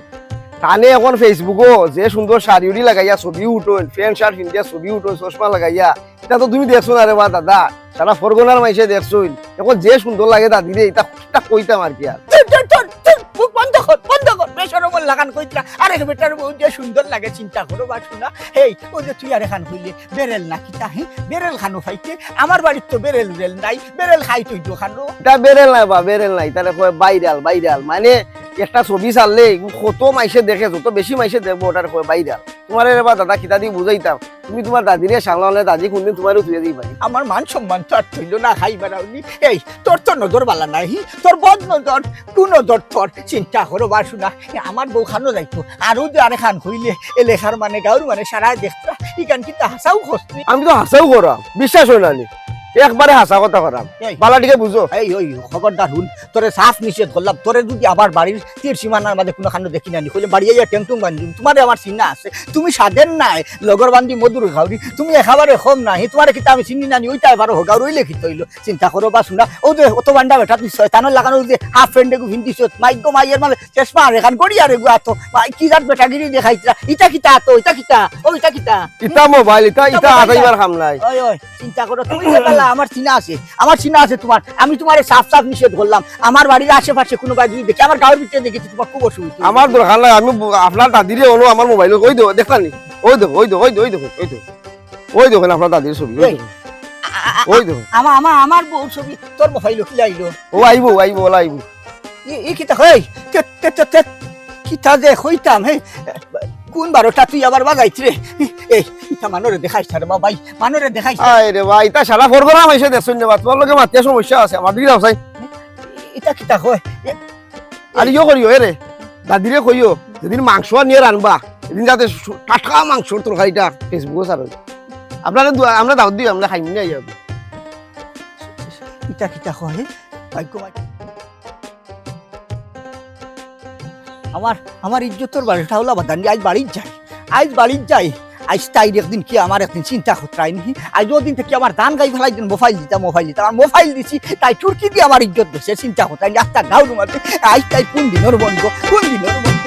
তানে এখন Facebook-ও যে সুন্দর শাড়ি উড়ি লাগাইয়া ছবি উঠইন, প্যান্ট শার্ট পিন্দিয়া ছবি উঠইন, চশমা লাগাইয়া, ইতা তো তুমি দেখছো না রে বা দাদা, সারা ফরগনার মাইনষে দেখছইন। এখন যে সুন্দর লাগে দাদিরে, ইতা, ইতা কইতাম আর কি আর। তোর, তোর, তোর, তোর মুখ বন্ধ কর, বন্ধ কর। বেশরমর লাখান কইতরা। আরে বেটার বউ যে সুন্দর লাগে, চিন্তা করো বা শুনা। এই, ও যে তুই আর এখান কইলে, বেরেল না কিতা, হে? বেরেল খানো খাইতে? আমার বাড়িত তো বেরেল উরেল নাই, বেরেল খাইতই তো খানো। ইতা বেরেল নায় বা, বেরেল নায়, ইতারে কয় বাইরাল, বাইরাল। মানে একটা ছবি ছাড়লে কত মাইনষে দেখে, যত বেশি মাইনষে দেখবো, ওটারে কয় বাইরাল। তুমারে রে বা দাদা কিতা দি বুঝাইতাম? তুমি তুমার দাদিরে সামলাও না, দাদি কুনদিন তুমারেও তুলে দিবা। আমার মান সম্মান তো আর থইল না, খাই বেড়াওনি। এই, তোর তো নজর বালা নাই, হি? তোর বদ নজর, কুনজর তোর। চিন্তা করো বা শুনা, এ আমার বউ খানো যাইতো, আরো যে আরে খান হইলে, এলাকার মানে, গাঁওর মানে, সারা দেখতা, ইখান কিতা হাছাউ কস তুই? আমি তো হাছাউ করাম, বিশ্বাস অয় না নি, একবারে হাছা কথা করাম। এই। বালা টিকে বুঝো। এই, ওই, খবরদার হুন, তোরে সাফ নিষেধ করলাম, তোরে যদি আমার বাড়ির তীর সীমানার মাঝে কুনু খানো দেখি না নি, কইলে বাড়ি আইয়া টেংটুং বান্ধিম। তুমারে আমার চিনা আছে, তুমি সাধের নায়, লগর বান্ধি মধুর গাউরি, তুমি একেবারে কম নায়, তুমারে কিতা আমি চিনি না নি, ওইটাই বারো হো গাউরি, অইলে কিতা অইলো? চিন্তা করো বা শুনা, ও যে অত বান্ডা বেটা তুই শয়তানর লাখান, ও যে হাফ প্যান্ট এগু পিন্দিছস, মাইগো মাইয়ের মাঝে চশমা আর এখান করি আর এগু আতো, ভাই কি জাত বেটাগিরি দেখাইতরা, ইটা কিতা আতো, ইটা কিতা, ও ইটা কিতা? ইটা মোবাইল, ইটা, ইটা ইটা মোবাইল। আতাইবার কাম নাই। ওই, ওই, চিন্তা করো, তুমি যে বেলা আমার চিনা আছে, আমার চিনা আছে তুমার, আমি তুমারে সাফ সাফ নিষেধ করলাম, আমার বাড়ির আশেপাশে কুনু বাড়ি যদি দেখি, আমার গাঁওর ভিতরে দেখি, তুমার খুব অসুবিধা। আমার দরকার নাই, আমি ব-, আপনার দাদিরে অনো আমার মোবাইলো কই দেবো, দেখলা নি? ওই দেখো, ওই দেখো, ওই দেখো, ওই দেখো, ওই দেখো। ওই দেখইন আপনার দাদির ছবি, ওই এই, দেখইন। আ-, আ-, আ-, ওই দেখইন। আমা-, আমা-, আমার বউর ছবি, তোর মোবাইলো কিলা আইলো? ও আইবো, আইবো, ওলা আইবো। ই, ই কিতা কই? তে, তে, তে, তে, কিতা যে কইতাম, হে? কোন বারোটা তুই আবার বাজাইছ রে? এই, ইটা মানষরে দেখাইছ না রে বাবা, এই মানষরে দেখাইছ না। আয় রে ভাই, ইতা সারা ফরগনা মাইনষে দেখছইন রে বা, তুমার লগে মাতিয়া সমস্যা আছে, আমার দিকে যাও চাই। ইটা কিতা কয়? এ, আর ইয়ো করিও, এ রে, দাদিরে কইও, যেদিন মাংস আনিয়া রানবা, এদিন যাতে সু-, টাটকা মাংসর তরকারিটা Facebook-ও ছাড়ো। আপনারে দোয়া, আমরা দাওয়াত দিও, আমরা খাইমু নি আইয়া। ইটা কিতা কয়? ভাগ্য ভাই। আমার, আমার ইজ্জতর বারোটা অলা বাজানি, আইজ বাড়িত যাই, আইজ বাড়িত যাই। আইজ তাইর একদিন কি আমার একদিন চিন্তা করতায় নি। আইজ ওদিন থাকি আমার ধান গাই ফেলাই দিন, মোবাইল দিতা, মোবাইল দিতা। আর মোবাইল দিছি, তাই চুরকি দি আমার ইজ্জত গেছে, চিন্তা করতায় নি। আস্তা গাউর মাঝে আইজ তাই কোন দিনর বন্ধ, কোন দিনর বন্ধ।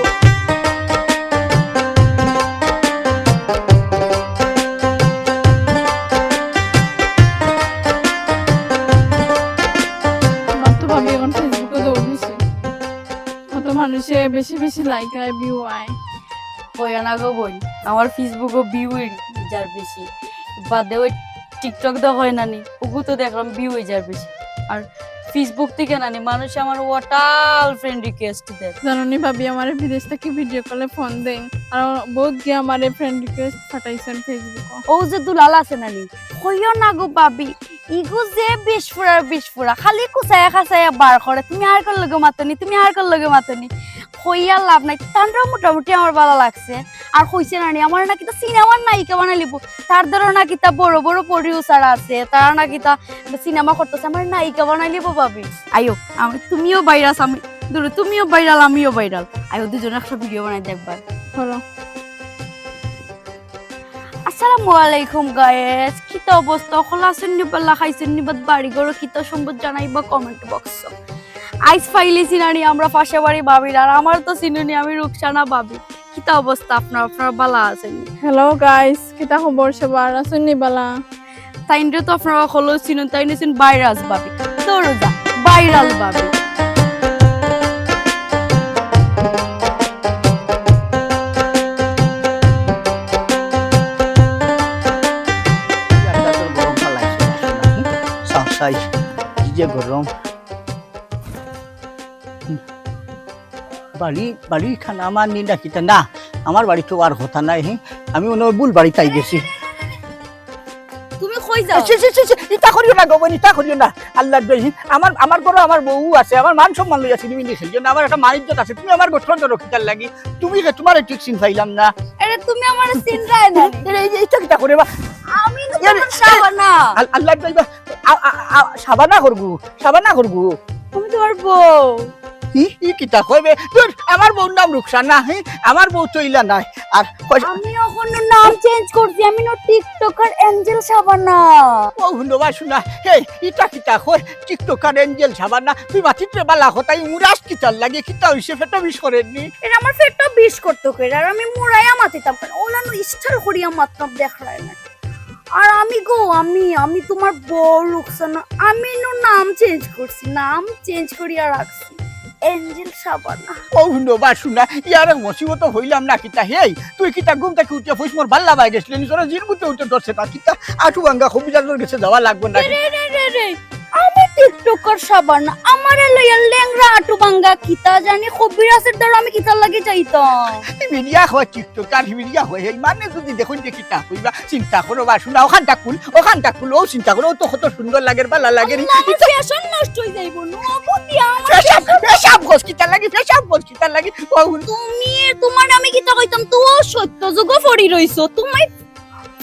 আমার তো ভাবি এখন Facebook-ও দৌড় দিছে। কত মানুষে বেশি বেশি like আয়, view আয়। কইও না গো বইন, আমার Facebook-ও view অই যার বেশি। বাদে ওই TikTok দেওয়া হয় না নি, ওগু তো দেখলাম view অই যার বেশি। আর Facebook থাকি না নি, মানুষে আমার অটাল friend request দেয়। জানো নি ভাবি, আমারে বিদেশ থাকি video call-এ ফোন দেইন, আর বহুত গিয়া আমারে friend request পাঠাইছইন Facebook-ও। ও যে দুলাল আছে না নি, কইও না গো ভাবি, ইগু যে বিষ ফুরার বিষ ফুরা, খালি কুচাইয়া কাচাইয়া বার করে, "তুমি আর কার লগে মাতো নি, তুমি আর কার লগে মাতো নি।" কইয়া লাভ নাই, তানরাও মোটামুটি আমার ভালা লাগছে। আর কইছে না নি, আমার না কিতা সিনেমার নায়িকা বানাইলিবো, তার ধরো না কিতা বড় বড় producer আছে, তারা না কিতা সিনেমা করতেছে, আমার নায়িকা বানাইলিবো ভাবি। আইও, আমি, তুমিও viral, আমি, ধরো, তুমিও viral, আমিও viral। আইও, দুজনে একটা video বানাই দেখবা। করো। আসসালামু আলাইকুম guys, কিতা অবস্থা? অকল আছইন নি ভালা, খাইছইন নি ভাত, বাড়ি ঘর কিতা সম্পদ জানাইবা comment box-ও। আইজ পাইলিছি না নি আমরা পাশে বাড়ি ভাবির, আর আমার তো চিনো নি, আমি রুকসানা ভাবি। কিতা অবস্থা আপনার, আপনারা ভালা আছইন নি? Hello guys, কিতা খবর সবার? আছইন নি ভালা? তাইনরে তো আপনারা অকলেও চিনইন, তাইন অইছইন virus ভাবি। দৌড় যা, viral ভাবি। চাও চাই, কি যে গরম। বাড়ি, বাড়ি খানা আমার নি না কিতা না, আমার বাড়িত তো আর কথা নাই, হি। আমি মনে হয় ভুল বাড়িত আই গেছি। তুমি কই যাও? ছি, ছি, ছি, ছি, ইতা করিও না গো বইন, ইতা করিও না। আল্লার দোহাই, হি। আমার, আমার ঘরো আমার বউ আছে, আমার মান সম্মান লইয়া ছিনিমিনি খেলিও না, আমার একটা মান ইজ্জত আছে। তুমি আমার গোত্র ধরো কিতার লাগি? তুমি কে, তুমারে ঠিক চিন পাইলাম না। আরে তুমি আমারে চিনরায় না নি। আরে, এই, ইতা কিতা করে বা? আমি তো এ, তুমার শাবানা। আল-, আল্লার দোহাই বা, আ, আ, আ, শাবানা করগু, শাবানা করগু। আমি তুমার বউ। ই, ই কিতা কয় বে? ধুর, আমার বউর নাম রুকসানা, হি? আমার বউ তো ইলা নায়। আর কয় আমি অখনো নাম change করছি, আমি নু TikToker Angel শাবানা। ও হুনো বা শুনা, হে, ইটা কিতা কয়? TikToker Angel শাবানা, তুই মাতিস রে বালা কথা, ই মুরাস কিতার লাগি, কিতা অইছে, পেটো বিষ করের নি? এরা আমার পেটো বিষ করতো কে, আর আমি মুরাইয়া মাতিতাম কেনে? ওলা নু style করিয়া মাততাম, দেখরায় না। আর আমি গো, আমি, আমি তুমার বউ রুকসানা, আমি নু নাম change করছি, নাম change করিয়া রাখছি Angel শাবানা। ও হুনো বা শুনা, ইয়ার এক মুসিবত অইলাম না কিতা, হেই, তুই কিতা ঘুম থাকি উঠিয়া ফইস মোর বাল্লা বায় গেছলে নি, তোরা জিরগুতে উঠে ধরছে না কিতা, আটু ভাঙ্গা কবিরাজর গেছে যাওয়া লাগবো না। রে, রে, রে, রে, রে। আমি TikToker শাবানা, আমারে লইয়া লেংড়া আটু ভাঙ্গা কিতা জানি কবিরাজর দ্বারা আমি কিতার লাগি যাইতাম? ই মিডিয়া হয় TikToker, ই মিডিয়া হয়, এই মানে যদি দেখইন যে কিতা কইবা, চিন্তা করো বা শুনা, অখানটা খুল, অখানটা খুল, ও চিন্তা করো, ও তো কত সুন্দর লাগের, বালা লাগের। আল্লাহ, আমার fashion নষ্ট অই যাইবো, নো বুদ্ধি, আমার পেশাব, fashion পেশাব গোস কিতার লাগি, পেশাব গোস কিতার লাগি, ও হুন। তুমি, তুমারে আমি কিতা কইতাম, তুমিও সত্য যুগো পড়ি রইছো, তুমি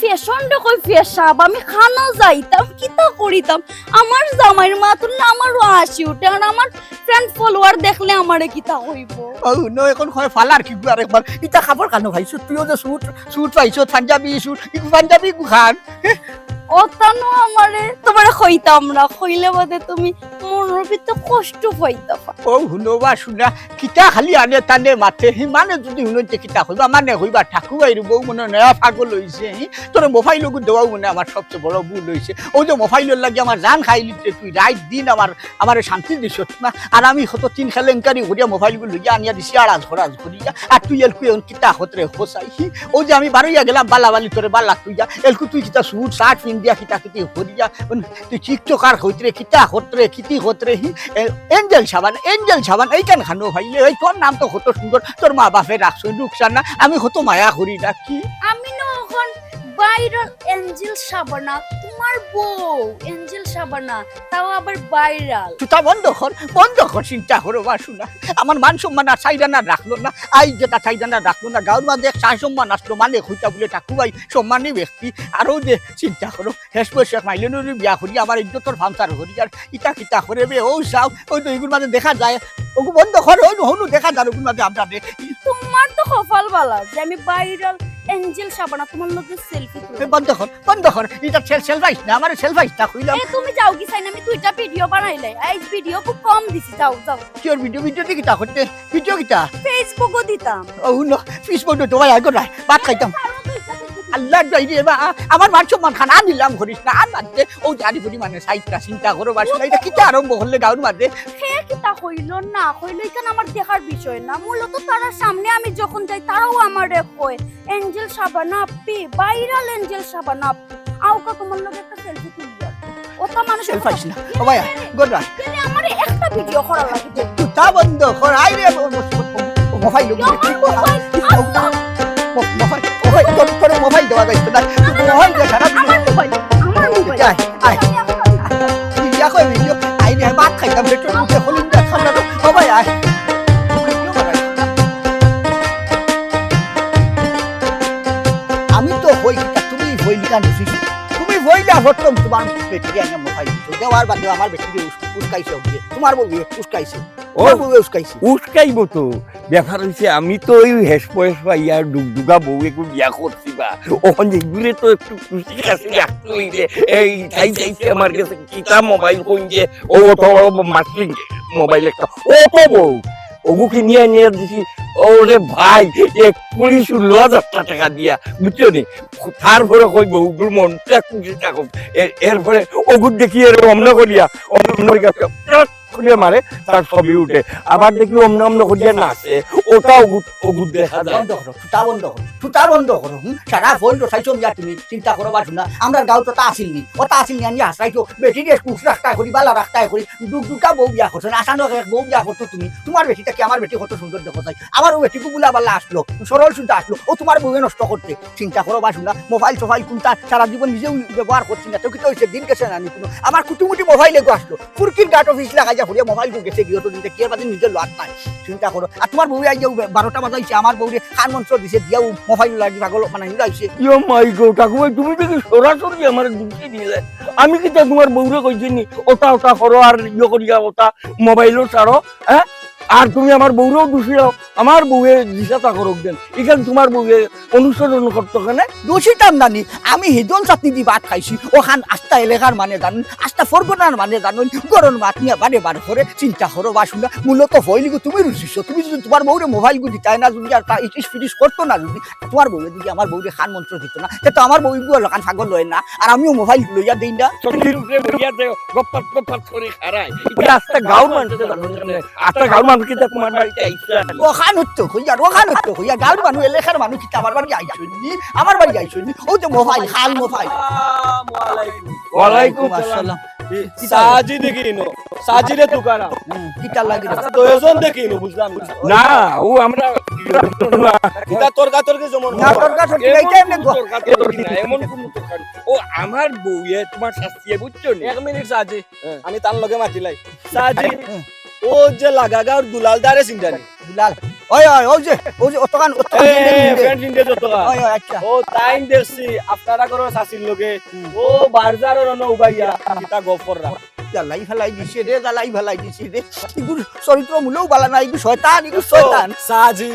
fashion রে কই পেশাব, আমি খানো যাইতাম, কিতা করিতাম? আমার জামাইর মাতুল্লা আমারও হাসি উঠে, আর আমার friend follower দেখলে আমারে কিতা কইবো? ও, নো, এখন কয় ফালার কিগু আরেকবার। ইতা কাপড় খানো ভাই, সুট, তুইও যে সুট, সুট পাইছো, পাঞ্জাবি সুট, ইগু পাঞ্জাবি গু খান। ওতা নু আমারে, তুমারে কইতাম না, কইলে বাদে তুমি মনর ভিতরে কষ্ট পাইতা। ও হুনো বা শুনা, কিতা খালি আনে তানে মাতে, হি মানে যদি হুনো যে কিতা কইবা, মানে কইবা, ঠাকুর আইরু বউ মনে নয়া পাগল অইছে, হি? তোর মোবাইল ওগু দেওয়াও মনে আমার সবচেয়ে বড় ভুল অইছে। ও যে মোবাইলর লাগি আমার জান খাইলিতে তুই, রাইত দিন আমার, আমারে শান্তি দিছত না। আর আমি কত তিন কেলেঙ্কারি করিয়া মোবাইলগু লইয়া আনিয়া দিছি আড়াল খরাজ করিয়া। আর তুই এলকু এখন কিতা হতরে খোসাই, হি? ও যে আমি বারইয়া গেলাম বালা বালি তোরে বালা তুইয়া, এলকু তুই কিতা সুট শার্ট পিন দিয়া কিতা কিতি করিয়া, উন, তুই টিকটকার হইতরে, কিতা হতরে, কিতি হতরে, হি, এ, এঞ্জেল সাবানা, এঞ্জেল সাবানা, এইখান খানো ভাইলে, এই তোর নাম তো কত সুন্দর, তোর মা বাপে রাখছইন রুকসানা, আমি কত মায়া করি ডাকি। আমি না অখন ভাইরাল এঞ্জেল সাবানা, তোমার বউ এঞ্জেল সাবানা, তাও আবার ভাইরাল। তুতা বন্ধ কর, বন্ধ কর, চিন্তা করো বাসু না। আমার মান সম্মান আর চাইরানা রাখলো না, আই যেটা চাইরানা রাখলো না, গাঁওর মাঝে এক চাই সম্মান আসলো, মানে কইতা বুলে ঠাকু ভাই সম্মানী ব্যক্তি, আরো যে চিন্তা করো, শেষ বয়সে এক মাইলেনুরি বিয়া করি, আমার ইজ্জতর ফামসার করি, আর ইতা কিতা করে বে, ও চাও, ওই তো ইগুর মাঝে দেখা যায়, ওগু বন্ধ কর, ওই হনু দেখা যায়, ওগুর মাঝে আমরা রে। তোমার তো কপাল বালা যে আমি ভাইরাল এঞ্জেল সাবানা তোমার লগে সেলফি তুলি। এ, বন্ধ কর, বন্ধ কর, ইটা সেল-, সেলফাইস না, আমার সেলফাইস না কইলাম। এ, তুমি যাও কি চাই না, আমি দুইটা ভিডিও বানাইলাই, এই ভিডিও খুব কম দিছি, যাও, যাও। কি ওর ভিডিও, ভিডিও দি কিতা করতে? ভিডিও কিতা? Facebook-ও দিতাম। ও, হুনো, Facebook-ও তো ভাই, আগে নাই, ভাত খাইতাম। আল্লাহ, যাই রে বা, আ-, আমার মান সম্মান খান, আর নিলাম করিস না, আর বাদ দে, ও জানি পরিমাণে সাইটটা চিন্তা করো, বাসু না, ইটা কিতা আরম্ভ করলে গাঁওর মাঝে? হে কিতা কইলো না কইলো, ইখান আমার দেখার বিষয় না। মূলত তারার সামনে আমি যখন যাই, তারাও আমারে কয়, "এঞ্জেল সাবানা আপি, ভাইরাল এঞ্জেল সাবানা আপি।" আউকা তোমার লগে একটা সেলফি তুলি। ওটা মানুষ সেলফাইস না। ও ভাই, গুড বাই। কেনে আমারে একটা ভিডিও করা লাগে? তুতা বন্ধ কর, আই রে, ও, ও, ও, ও, মোবাইল, ও, ইয়া, আমার মোবাইল, আল্লাহ। ও, ও, মোবাইল, ও ভাই, তোর, তোর মোবাইল দেওয়া যাইছে না। মোবাইল দে, সারা আমার মোবাইল, আমার মোবাইল। আয়, আয়। আমি এখন ইয়া কই ভিডিও, আই রে, ভাত খাইতাম, পেট্রোল উঠে, হলিম দে, খাওয়া দাও। ও ভাই, আয়। আমি তো হই, তুমি হই, নিকান উচিত। তুমি হইলা প্রথম তোমার বেটিরে আইনা মোবাইল দিছো। দেওয়ার বাদে আমার বেটিরে উস-, উস্কাইছে অগুয়ে। তোমার বউয়ে উস্কাইছে। ও, তোমার বউয়ে উস্কাইছে। উস্কাইবো তো। ব্যাপার অইছে, আমি তো ওই হেস পয়েস পাইয়া ডুগডুগা বউ একটু বিয়া করছি বা। অখন এগুরে তো একটু খুশি খাসি রাখতে অইলে। এই তাই চাইছে আমার গেছে কিতা মোবাইল কইন যে, ও অত বড় মাসিং মোবাইল একটা। ও তো বউ। ওগু কিনিয়া নিয়া দিছি। ওরে ভাই, এক কুড়ি ষোলো হাজার টেকা দিয়া, বুঝছো নি? তারপরে কই বউগুর মনটা খুশি থাকুক। এর-, এরপরে ওগুর দেখি এর অমন করিয়া, অমন করিয়া, টট করিয়া মারে, তার ছবি উঠে। আবার দেখি অমন অমন করিয়া নাচে, ওটা ওগুর, ওগুর দেখা যায়। বন্ধ করো, তুতা বন্ধ করো, তুতা বন্ধ করো। হুম? সারা ফোন তো চাইছো মিয়া তুমি, চিন্তা করো বাসু না। আমরার গাঁও তো তা আসিল নি, ও তা আসিল নি, আমি হাসাইছো, বেটিরে খুশ রাখতায় করি, বালা রাখতায় করি, ডুগডুগা বউ বিয়া করছো না, আসানো এক বউ বিয়া করছো তুমি। তোমার বেটিটা কি আমার বেটি কত সুন্দর দেখো চাই। আমার ও বেটিগু বুলা বালা আসলো, সরল সুজা আসলো, ও তোমার বউয়ে নষ্ট করতে। চিন্তা করো বাসু না, মোবাইল সোবাইল কুনতা সারা জীবন নিজেও ব্যবহার করছি না, তো কিতা অইছে, দিন গেছে না নি কুনু। আমার কুটুমুটি মোবাইল এগু আসলো, ফুরকির গাটো ফিস লাগাইয়া ফুরিয়া মোবাইল গু গেছে গিয়ে তো দিনটা কি এর বাদে নিজের লাভ নাই। চিন্তা করো, আর তোমার বউয়ে আইয়া বে-, বারোটা বাজাইছে, আমার বউরে কান মন্ত্র দিছে, দিয়াও মোবাইল লাগি পাগল বানাই উড়াইছে। ইয়ো মাই গো, ঠাকু ভাই, তুমি দেখি সরাসরি আমারে দুষি দিলে। আমি কিতা তোমার বউরে কইছি নি, ওটা ওটা করো আর ইয়ে করিয়া ওটা মোবাইলও ছাড়ো, হ্যাঁ? আর তুমি আমার বউরেও দুষি দাও, আমার বউয়ে দিশা তা করুক দেন। এখানে তোমার বউয়ে অনুসরণ করতো কেনে? দুষিতাম নানি, আমি হিদন চাটনি দি ভাত খাইছি, ওখান আস্তা এলাকার মানে জানুন, আস্তা ফরগনার মানে জানুন, গরম ভাত নিয়া বারে বার করে চিন্তা করো বাসু না, মূলত ফইলিগু তুমি রুচিছো, তুমি যদি তোমার বউরে মোবাইল গু দিতায় না, যদি আর তা ইটিস ফিটিস করতো না, যদি তোমার বউয়ে যদি আমার বউরে কান মন্ত্র দিত না, তে তো আমার বউ ইগু আর কান পাগল হয় না, আর আমিও মোবাইল লইয়া দেই না। চকির উপরে বইয়া দেও, গপ্পাত গপ্পাত করে খাড়ায়। ওই আস্তা গাঁওর মানুষে জানো না। আস্তা গাঁওর মানুষ কিতা তোমার বাড়িতে আইছে? ওখান হতো কইয়া, ওখান হতো কইয়া, গাঁওর মানুষ, এলাকার মানুষ কিতা আমার বাড়ি আইছইন নি? আমার বাড়ি আইছইন নি? ও যে মোবাইল, খাল মোবাইল। আসসালামু আলাইকুম। ওয়ালাইকুম আসসালাম। সাজি দেখি ইনো, সাজি রে তুকারাম। হুম, কিতা লাগি রে? আচ্ছা, দুইজন দেখি ইনো, বুঝলাম না। না, ও আমরা কিতা তর্কাতর্কি জমন না, না। তর্কাতর্কি এমন নাই, এটা এমনি কোনো গ- তর্কাতর্কি না, এমন কোনো তর্কাতর্কি। ও আমার বউয়ে তোমার শাস্তিয়ে বুঝছো নি? এক মিনিট সাজি, হ্যাঁ। আমি তার লগে মাতিলাই। সাজি, হ্যাঁ। ও যে লাগাগাঁওর দুলাল দারে চিনতানি? দুলাল। ওই, ওই, ওই যে, ওই যে অতখান, অতখান এ, ফ্যান্ট ফিন্দে যতখান। ওই, ওই, আচ্ছা। ও তাইন দেখছি, আপনারা করো শাসির লগে। হুম। ও বারজারর অনো উবাইয়া, কিতা গফররা। জ্বালাই ফালাই দিছে রে, জ্বালাই ফালাই দিছে রে। ইগুর চরিত্র মূলেও বালা না, ইগু শয়তান, ইগু শয়তান। সাজি,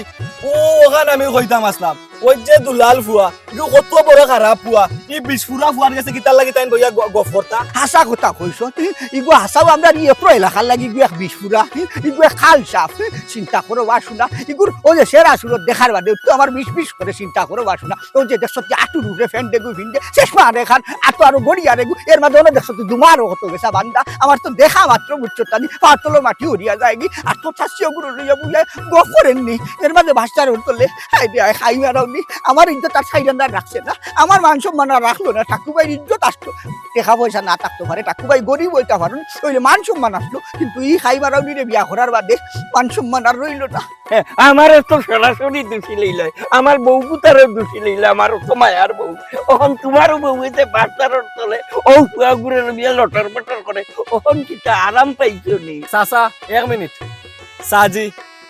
ও ওখান আমি কইতাম আসলাম। ওই যে দুলাল ফুয়া, ইগু কত বড় খারাপ ফুয়া। ই বিষ ফুরা ফুয়ার গেছে কিতার লাগি তাইন বইয়া গ-, গফরতা? হাছা কথা কইছো তুই, ইগু হাছাউ আমরার ই এপ্রো এলাকার লাগি ইগু এক বিষ ফুরা, ইগু এক খাল সাপ। চিন্তা করো বাসু না, ইগুর ওই যে সেরা সুরত দেখার বাদে তো আমার বিষ বিষ করে চিন্তা করো বাসু না। ওই যে দেখছো কি আটুর উপরে ফ্যান্ট দেগু ফিন্দে, শেষ পা দেখার, আটো আরো গড়িয়া দেগু, এর মাঝে অনো দেখছো তুই দুমারও কত গেছা বান্দা, আমার তো দেখা মাত্র বুঝছো তানি, পাওর তলর মাটি হরিয়া যায়গি, আর তো চাষি ওগুলো লইয়া বুঝে গফরেননি, এর মাঝে ভাষার হতলে, হায় রে হায়, খাই মারাওনি, আমার ইজ্জত আর ছাইরা না। আর রাখছে না, আমার মান সম্মান আর রাখলো না। ঠাকুভাইর ইজ্জত আসলো, টেকা পয়সা না থাকতো পারে, ঠাকুভাই গরিব অইতা পারইন, অইলে মান সম্মান আসলো, কিন্তু ই খাই মারাউনিরে বিয়া করার বাদে মান সম্মান আর রইলো না। হ্যাঁ, আমারে তো সরাসরি দুষি লইলায়, আমার বউ কুতারেও দুষি লইলায়, আমার তো মায়ার বউ। অখন তুমারও বউ অইছে বাচ্চার তলে, অউ ফুয়াগুরে লইয়া লটর বটর করে, অখন কিতা আরাম পাইছো নি? চাচা, এক মিনিট। চাচি,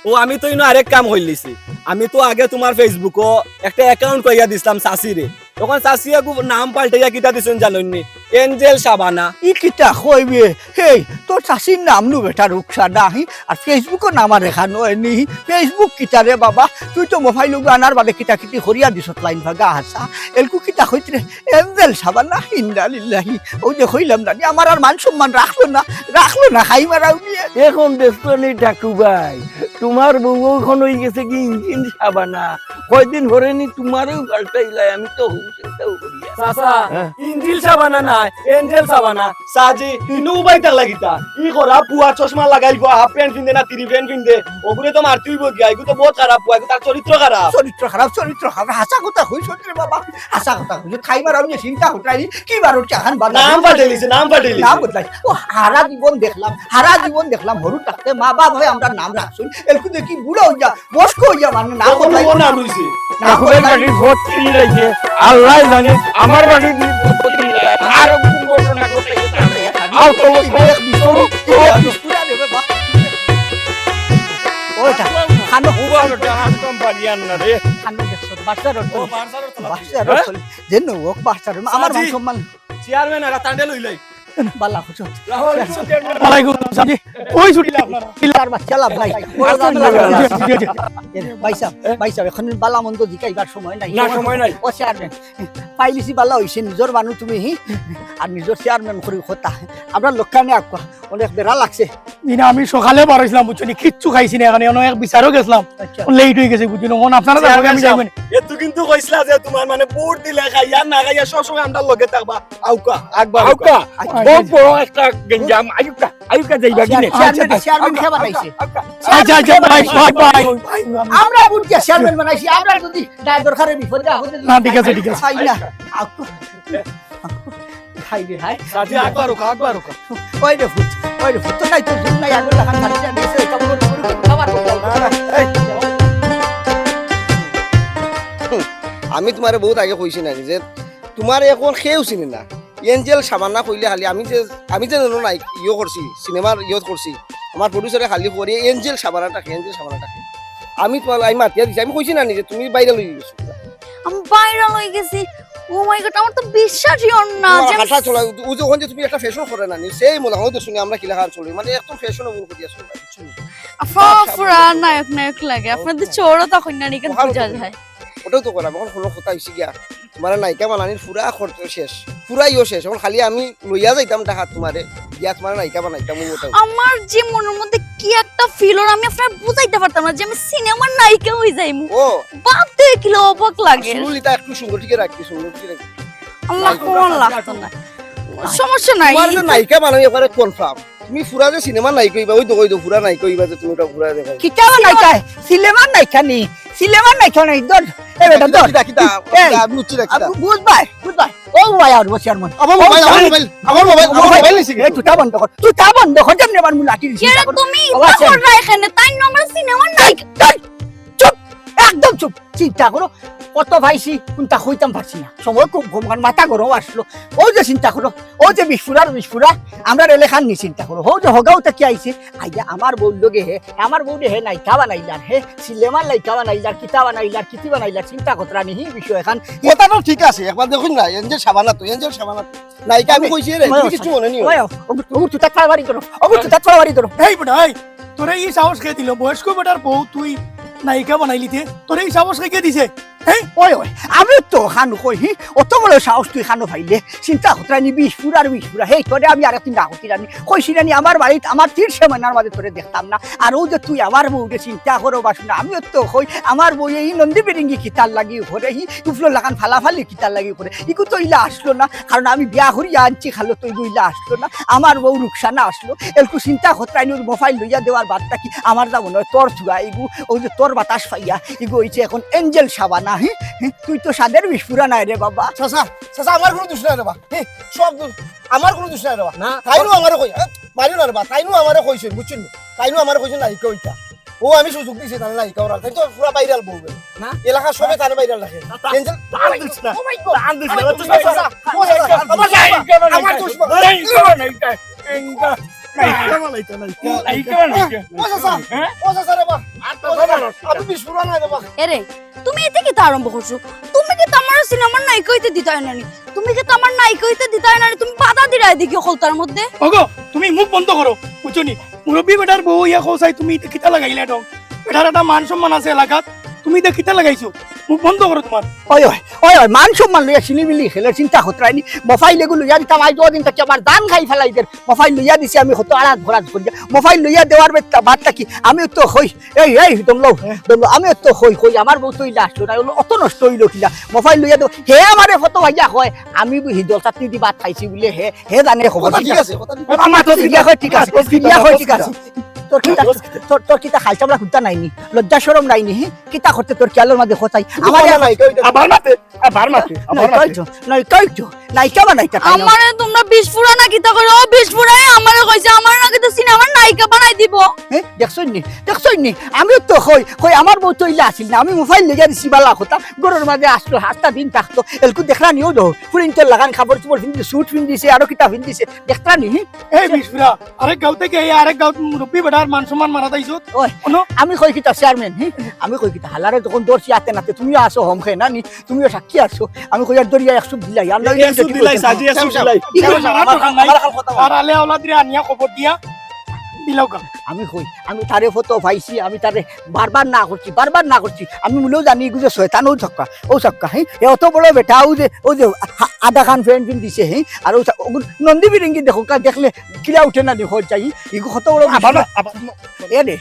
ও আমি তো ইনো আরেক কাম করিলিছি। আমি তো আগে তুমার Facebook-ও একটা account করিয়া দিছলাম চাচিরে। অখন চাচিয়ে গু-, নাম পাল্টাইয়া কিতা দিছইন জানইন নি? এঞ্জেল শাবানা। ই কিতা কইবে? হেই, তোর চাচির নাম নু বেটা রুকসানা, হি? আর Facebook-ও নাম আর এখানো এনি। Facebook কিতা রে বাবা? তুই তো মোবাইল ওগু আনার বাদে কিতা কিতি করিয়া দিছত লাইন ভাগা হাছা। এলকু কিতা কইতরে? এঞ্জেল শাবানা, ইন্না লিল্লাহি। অউ যে কইলাম না নি, আমার আর মান সম্মান রাখলো না, রাখলো না, খাই মারাউনিয়ে। অখন দেখছো নি ঠাকুভাই, তুমার বউ অখন অইগেছে কি ইঞ্জিন শাবানা। কয়দিন পরে নি তুমারেও পাল্টাইলায়, আমি তো হউ চিন্তাও করিয়া। চাচা, হ্যাঁ? ইঞ্জিন শাবানা নায়, এঞ্জেল শাবানা। চাচি, ইনো উবাই থাকলা কিতা? ই করা পুয়া চশমা লাগাইল গো, হাফ প্যান্ট পিন্দে না থ্রি প্যান্ট পিন্দে, অগুরে তো মারতে অইবো গিয়া, ইগু তো বউত খারাপ পুয়া, ইগু তার চরিত্র খারাপ। চরিত্র খারাপ, চরিত্র খারাপ, হাছা কথা কইছত রে বাবা, হাছা কথা কইছত। খাই মারাউনিয়ে চিন্তা করতে আইলি, কি বারো চাহান বাজার। নাম পাল্টাইলিছে, নাম পাল্টাইলিছে। নাম বদলাই। ও হারা জীবন দেখলাম, হারা জীবন দেখলাম, হরু থাকতে মা বাপ অয় আমরার নাম রাখছইন, এলকু দেখি বুড়া অইয়া, বয়স্ক অইয়া মানে নাম বদলাই। নাম বদলাই। বাড়ির ভোট কিনে রাখছে, আল্লাহ জানে, আমার বাড়ির ভোট কিনে রাখছে। আর কোন ঘটনা ঘটে? আর তো ওইটা, খানো। ও বাবা, জাহান কম বাড়ি আর না রে। খানো দেখছো, বাচ্চার অর্থ। ও, বাচ্চার অর্থ। বাচ্চার অর্থ। যে নৌক বাচ্চার, আমার মান সম্মান। চেয়ারম্যান আর তান্ডে লইলাই। বালা, খুশি। রাহুল, চেয়ারম্যান। ওয়ালাইকুম আসসালাম। ওই ছুটি লাভ না। চিল্লার বাচ্চা লাভ নাই। জি, জি, জি। এ, ভাই সাহেব, ভাই সাহেব, অখন বালা মন্দ জিকাইবার সময় নাই। না, সময় নাই। ও চেয়ারম্যান, পাইলিছি বালা অইছে, নিজর মানুষ তুমি, হি? আর নিজর চেয়ারম্যান করি কথা। আমরার লগে আউক্কা, অনেক বেড়া লাগছে। জি না, আমি সকালে বার অইছিলাম, বুঝছো নি, কিচ্ছু খাইছি না, অখন অনেক বিচারও গেছিলাম। আচ্ছা। লেট অইগেছে, বুঝছো নি, অখন আপনারা যাইবা, আমি যাইমু নি। এ, তুই কিন্তু কইছলা যে তুমার মানে ভোট দিলে খাইয়া না খাইয়া সবসময় আমরার লগে থাকবা। আউক্কা, আকবার আউক্কা। আউক্কা। আচ্ছা, বড়, আচ্ছা। বড় একটা গেঞ্জাম, আউক্কা, আউক্কা যাইবা কি নে? চেয়ারম্যান, আচ্ছা, চেয়ারম্যান আউক্কা, কে বানাইছে? আউক্কা। আচ্ছা, আচ্ছা, ভাই, ভাই, ভাই, ভাই। আমরা ভোট দিয়া চেয়ারম্যান বানাইছি, আমরা যদি দায় দরকারে বিপদে আপদে না, ঠিক আছে, ঠিক আছে। খাই না। আউক্কা। হাই রে হাই। সাজি আকবার হোক, আকবার হোক। ওই রে ফুট, ওই রে ফুট, তো নাই তো ফুট নাই, আগুন লাগান মারতে আমি এসে এটা বড় বড় খাবার করতে হবে। এই। হুম, আমি তুমারে বউত আগে কইছি না যে তুমারে অখন কেউ চিনে না। এঞ্জেল শাবানা কইলে খালি আমি যে, আমি যে নায়ক ইয়ে করছি, সিনেমার ইয়ে করছি, আমার producer-এ খালি করি এঞ্জেল শাবানাটা কে, এঞ্জেল শাবানাটা কে। আমি তুমার, আমি মাতিয়া দিছি, আমি কইছি না নি যে তুমি viral অইগেছো। আমি viral অইগেছি। Oh my God, আমার তো বিশ্বাসই অর না তুমার যে আমি হাঁটা চলা, ও যে অখন যে তুমি একটা fashion করো না নি, সেই মনে অয় তো শুনি আমরা কিলা খান চলি, মানে একদম fashionable করিয়া চলি, বুঝছো নি? আফা, পুরা নায়ক নায়ক লাগে। আপনাদের চোরও তখন না নিকেন ওখানে বুঝা তো যায়। ওটাও তো করা, অখন কোনো কথা অইছে গিয়া, তুমার নায়িকা বানানির পুরা খরচ শেষ, পুরাইও শেষ। অখন খালি আমি লইয়া যাইতাম ঢাকাত তুমারে, গিয়া তুমার নায়িকা বানাইতাম, ওটাও। আমার যে মনের মধ্যে কি একটা feel অর, আমি আপনারে বুঝাইতে পারতাম না যে আমি সিনেমার নায়িকা অই যাইমু। ও। ভাবতে কিলা অবাক লাগে। সুরুলিতা একটু সুন্দর টিকে রাখবি, সুন্দর টিকে রাখবি। আল্লাহ, নায়িকা। আমার লাগতো না। সমস্যা নাই। তুমার যে নায়িকা বানাই এবারে confirm। তুমি পুরা যে সিনেমার নায়িকা অইবা, ওই তো, ওই তো পুরা নায়িকা অইবা যে তুমি ওটা পুরা দেখাই। কিতা নায়িকা? সিনেমার নায়িকা নি? সিনেমার নায়িকা নাই, ধর। এ বেটা, ধর। কিতা, কিতা, কিতা? এই, কিতা, আমি বুঝছি না, কিতা? আবু, বুঝ ভাই, বুঝ ভাই। ও ভাই, আর বসে আর মন। আমার মোবাইল, আমার মোবাইল, আমার মোবাইল, আমার মোবাইল নিছি। এই, তুই তা বন্ধ কর, তুই তা বন্ধ কর, যেমনি আমার মুলাটি দিছি। এরা তুমি ও, ইচ্ছা আচ্ছা। কর না এখানে, তাই না আমার সিনেমার এই, নায়িকা। এই, চুপ, একদম চুপ। চিন্তা করো, কত পাইছি, কোনটা কইতাম পারছি না। সময় খুব কম, কারণ মাথা গরম আসলো। ও যে চিন্তা করো, ও যে বিস্ফুরার বিস্ফুরা, আমরার এলাকার নি চিন্তা করো। ও যে হগাও থাকি আইছে, আইয়া আমার বউর লগে হে, আমার বউরে হে নায়িকা বানাইলার, হে সিনেমার নায়িকা বানাইলার, কিতা বানাইলার, কিতি বানাইলার, চিন্তা করতরা নি হি বিষয় এখান। কথা তো ঠিক আছে, একবার দেখুন না, এঞ্জেল শাবানা তো, এঞ্জেল শাবানা তো। নায়িকা আমি কইছি রে, ওই, তুমি কিছু মনে নিও। ওই, ওগু, ওগু তুতাত ফাড়াফাড়ি করো, ওগু তুতাত ফাড়াফাড়ি করো। এই বেটা, এই, তোরে ই সাহস কে দিল? বয়স্ক বেটার বউ তুই নায়িকা বানাইলিতে? তোরে ই সাহস কে, কে দিছে? হ্যাঁ? ওই, ওই, আমি তো খান কই, হি? অত বড় সাহস তুই খানো পাইলে? চিন্তা করতরা নি বিস্ফুরার বিস্ফুরা। হেই, তোরে আমি আরেকদিন ডাকছি রানি। কইছি রানি, আমার বাড়িত আমার তীর সীমানার মাঝে তোরে দেখতাম না। আর ও যে তুই আমার বউরে চিন্তা করো বাসু না। আমিও তো কই, আমার বউ এই নন্দী বিরিঙ্গি কিতার লাগি করে, হি উপলো লাখান ফালাফালি কিতার লাগি করে। ইগু তো ইলা আসলো না, কারণ আমি বিয়া করিয়া আনছি খালো তো ইগু ইলা আসলো না। আমার বউ রুকসানা আসলো। এলকু চিন্তা করতরা নি, ওর মোবাইল লইয়া দেওয়ার বাদ থাকি আমার যা মনে অয় তোর চুয়া ইগু, ও যে তোর বাতাস পাইয়া, ইগু অইছে এখন এঞ্জেল শাবানা। আহি, হি, তুই তো সাদের বিস্ফোরা নাই রে বাবা। চাচা, চাচা, আমার কুনু দুষ নাই রে বা। হি, সব দুষ, আমার কুনু দুষ নাই রে বা। না। তাইনু আমারে কই, এ, মারিও না রে বা। তাইনু আমারে কইছইন, বুঝছইন নি? তাইনু আমারে কইছইন নায়িকা অইতা। ও আমি সুযোগ দিছি তারে নায়িকা অওয়ার। তাইন তো পুরা viral বউ। না। এলাকার সবে তারে viral রাখে। তা, তা, Angel, তার দুষ না। Oh my God। তার দুষ না। ও চাচা, ও চাচা, আমার দুষ না। আমার দুষ না। নায়িকা, নায়িকা, নায়িকা। নায়িকা বানাইতো, নায়িকা। নায়িকা বানাইতো। ও চাচা, হ্যাঁ? ও চাচা রে বা। আর তো ও চাচা, বানাইতো। আমি বিস্ফোরা নাই রে বা। এরে, তুমি ইতা কিতা আরম্ভ করছো? তুমি কিতা আমারে সিনেমার নায়িকা অইতে দিতায় না নি? তুমি কিতা আমার নায়িকা অইতে দিতায় না নি? তুমি বাধা দিরায় দেখি হকলতার মধ্যে। ওগো, তুমি মুখ বন্ধ করো, বুঝছো নি? মুরব্বি বেটার বউ ইয়া কও চাই, তুমি ইতা কিতা লাগাইলা ঢং? বেটার একটা মান সম্মান আছে এলাকাত, তুমি ইতা কিতা লাগাইছো? মুখ বন্ধ করো তুমার। ওই, ওই, ওই, ওই, মান সম্মান লইয়া ছিনিমিনি খেলের চিন্তা করতে রাইনি। Mobile এগু লইয়া দিতাম, আইজ অদিন থাকি আমার জান খাই ফালাই দের। Mobile লইয়া দিছি আমি কত আড়াত ভরাত করিয়া। Mobile লইয়া দেওয়ার বেত্তা বাদ থাকি আমিও তো কই, এই, এই, দমলো, হ্যাঁ। দমলো, আমিও তো কই, কই, আমার বউ তো ইলা আসলো না, অইলো, অত নষ্ট অইলো কিলা? Mobile লইয়া দেও, হে আমারে ফটো ভাইয়া কয়, আমি বুঝি দল চাটনি দি ভাত খাইছি বুলে, হে, হে জানে খবর। কথা ঠিক আছে, কথা ঠিক আছে। ইয়া কয় ঠিক আছে, ইয়া কয় ঠিক আছে। তোর কিতা, তোর, তোর কিতা খাইছে আমরা হুদ্দা নাইনি, লজ্জা শরম নাইনি, হি? কিতা করতে তোর খেয়ালর মাঝে কথাই? আমার আমার নায়িকা অইতে আবার মাতে, আবার মাতে, আবার নায়িকা মাতে। অইছো, নায়িকা অইছো, নায়িকা বানাইতা তাই না? আমারে তোমরা বিস্ফোরা না কিতা করো? ও বিস্ফোরায় আমারে কইছে, আমার নাকি তো সিনেমার নায়িকা বানাই দিব। হে, দেখছইন নি? দেখছইন নি? আমিও তো কই, কই আমার বউ তো ইলা আছিল না, আমি mobile লইয়া দিছি বালা কথা, ঘরর মাঝে আসলো, হাস্তা দিন থাকতো, এলকু দেখরা নিও দো, ফুরিন্তর লাগান কাপড় চোপড় ফিন্দি, suit ফিন্দিছে, আরো কিতা ফিন্দিছে, দেখরা নি? এই বিস্ফোরা, আরেক গাঁও থাকি আইয়া আরেক গাঁওত মুরব্বি বেটার মান সম্মান মারা দিছো। ওই, হুনো? আমি কই কিতা চেয়ারম্যান, হি? আমি কই কিতা হালারে যখন ধরছি আতে নাতে, তুমিও আছো হমখে না নি? তুমিও সাক্ষী আছো। আমি কই আর দরিয়া এক চুপ দিলাই, আর নইলে এক চুপ দিলাই, সাজি এক চুপ দিলাই। ঠিক আছে, আমার, আমার, আমার এখন কথা বলো। আর আলে আওলাদরে আনিয়া খবর দিয়া দিলাও কা। আমি কই, আমি তারে ফটো পাইছি, আমি তারে বারবার না করছি, বারবার না করছি। আমি মনেও জানি ইগু যে শয়তান, ও ছক্কা, ও ছক্কা, হি? এ অত বড় বেটা, ও যে, ও যে হা-, আধা খান প্যান্ট পিন্দিছে, হি? আর ও ছা-, ওগু নন্দী বিরিঙ্গি দেখো কা, দেখলে কিলা উঠে না দেখো যাই, ইগু কত বড় আবার, বিষ্ণু। আবার, এ রে,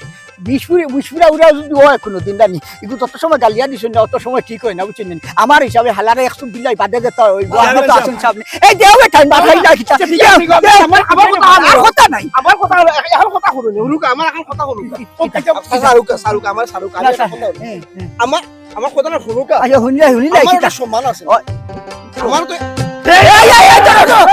বিস্ফোরা, বিস্ফোরা উড়া যদি হয় কোনোদিন জানি, ইগু যত সময় গালিয়া দিছইন না, অত সময় ঠিক হয় না, বুঝছইন নি? আমার হিসাবে হালারে এক চুপ দিলাই বাদে যেতা অইবো, আপনি তো আছেন সামনে। এই দেও বেটা, বাদ হই না কিতা? আচ্ছা, ঠিক আছে, দেও, ঠিক আছে, দেও। আমার, আমার কথা আর কথা নাই। আমার কথা হলো, এখন কথা হলো না, হুরুকা, আমার এখন কথা হলো না। ও, কিতা? আচ্ছা, শাহরুখ, শাহরুখ, আমার শাহরুখ, আমি না, একটা কথা হলো। হুম, হুম। আমার, আমার কথাটা হুরুকা। আচ্ছা, হুনলে, হুনলে, আমার কিতা? একটা সম্মান আছে। ওই। আমার তো এই, এই, এই, এই, ধরো, ধরো।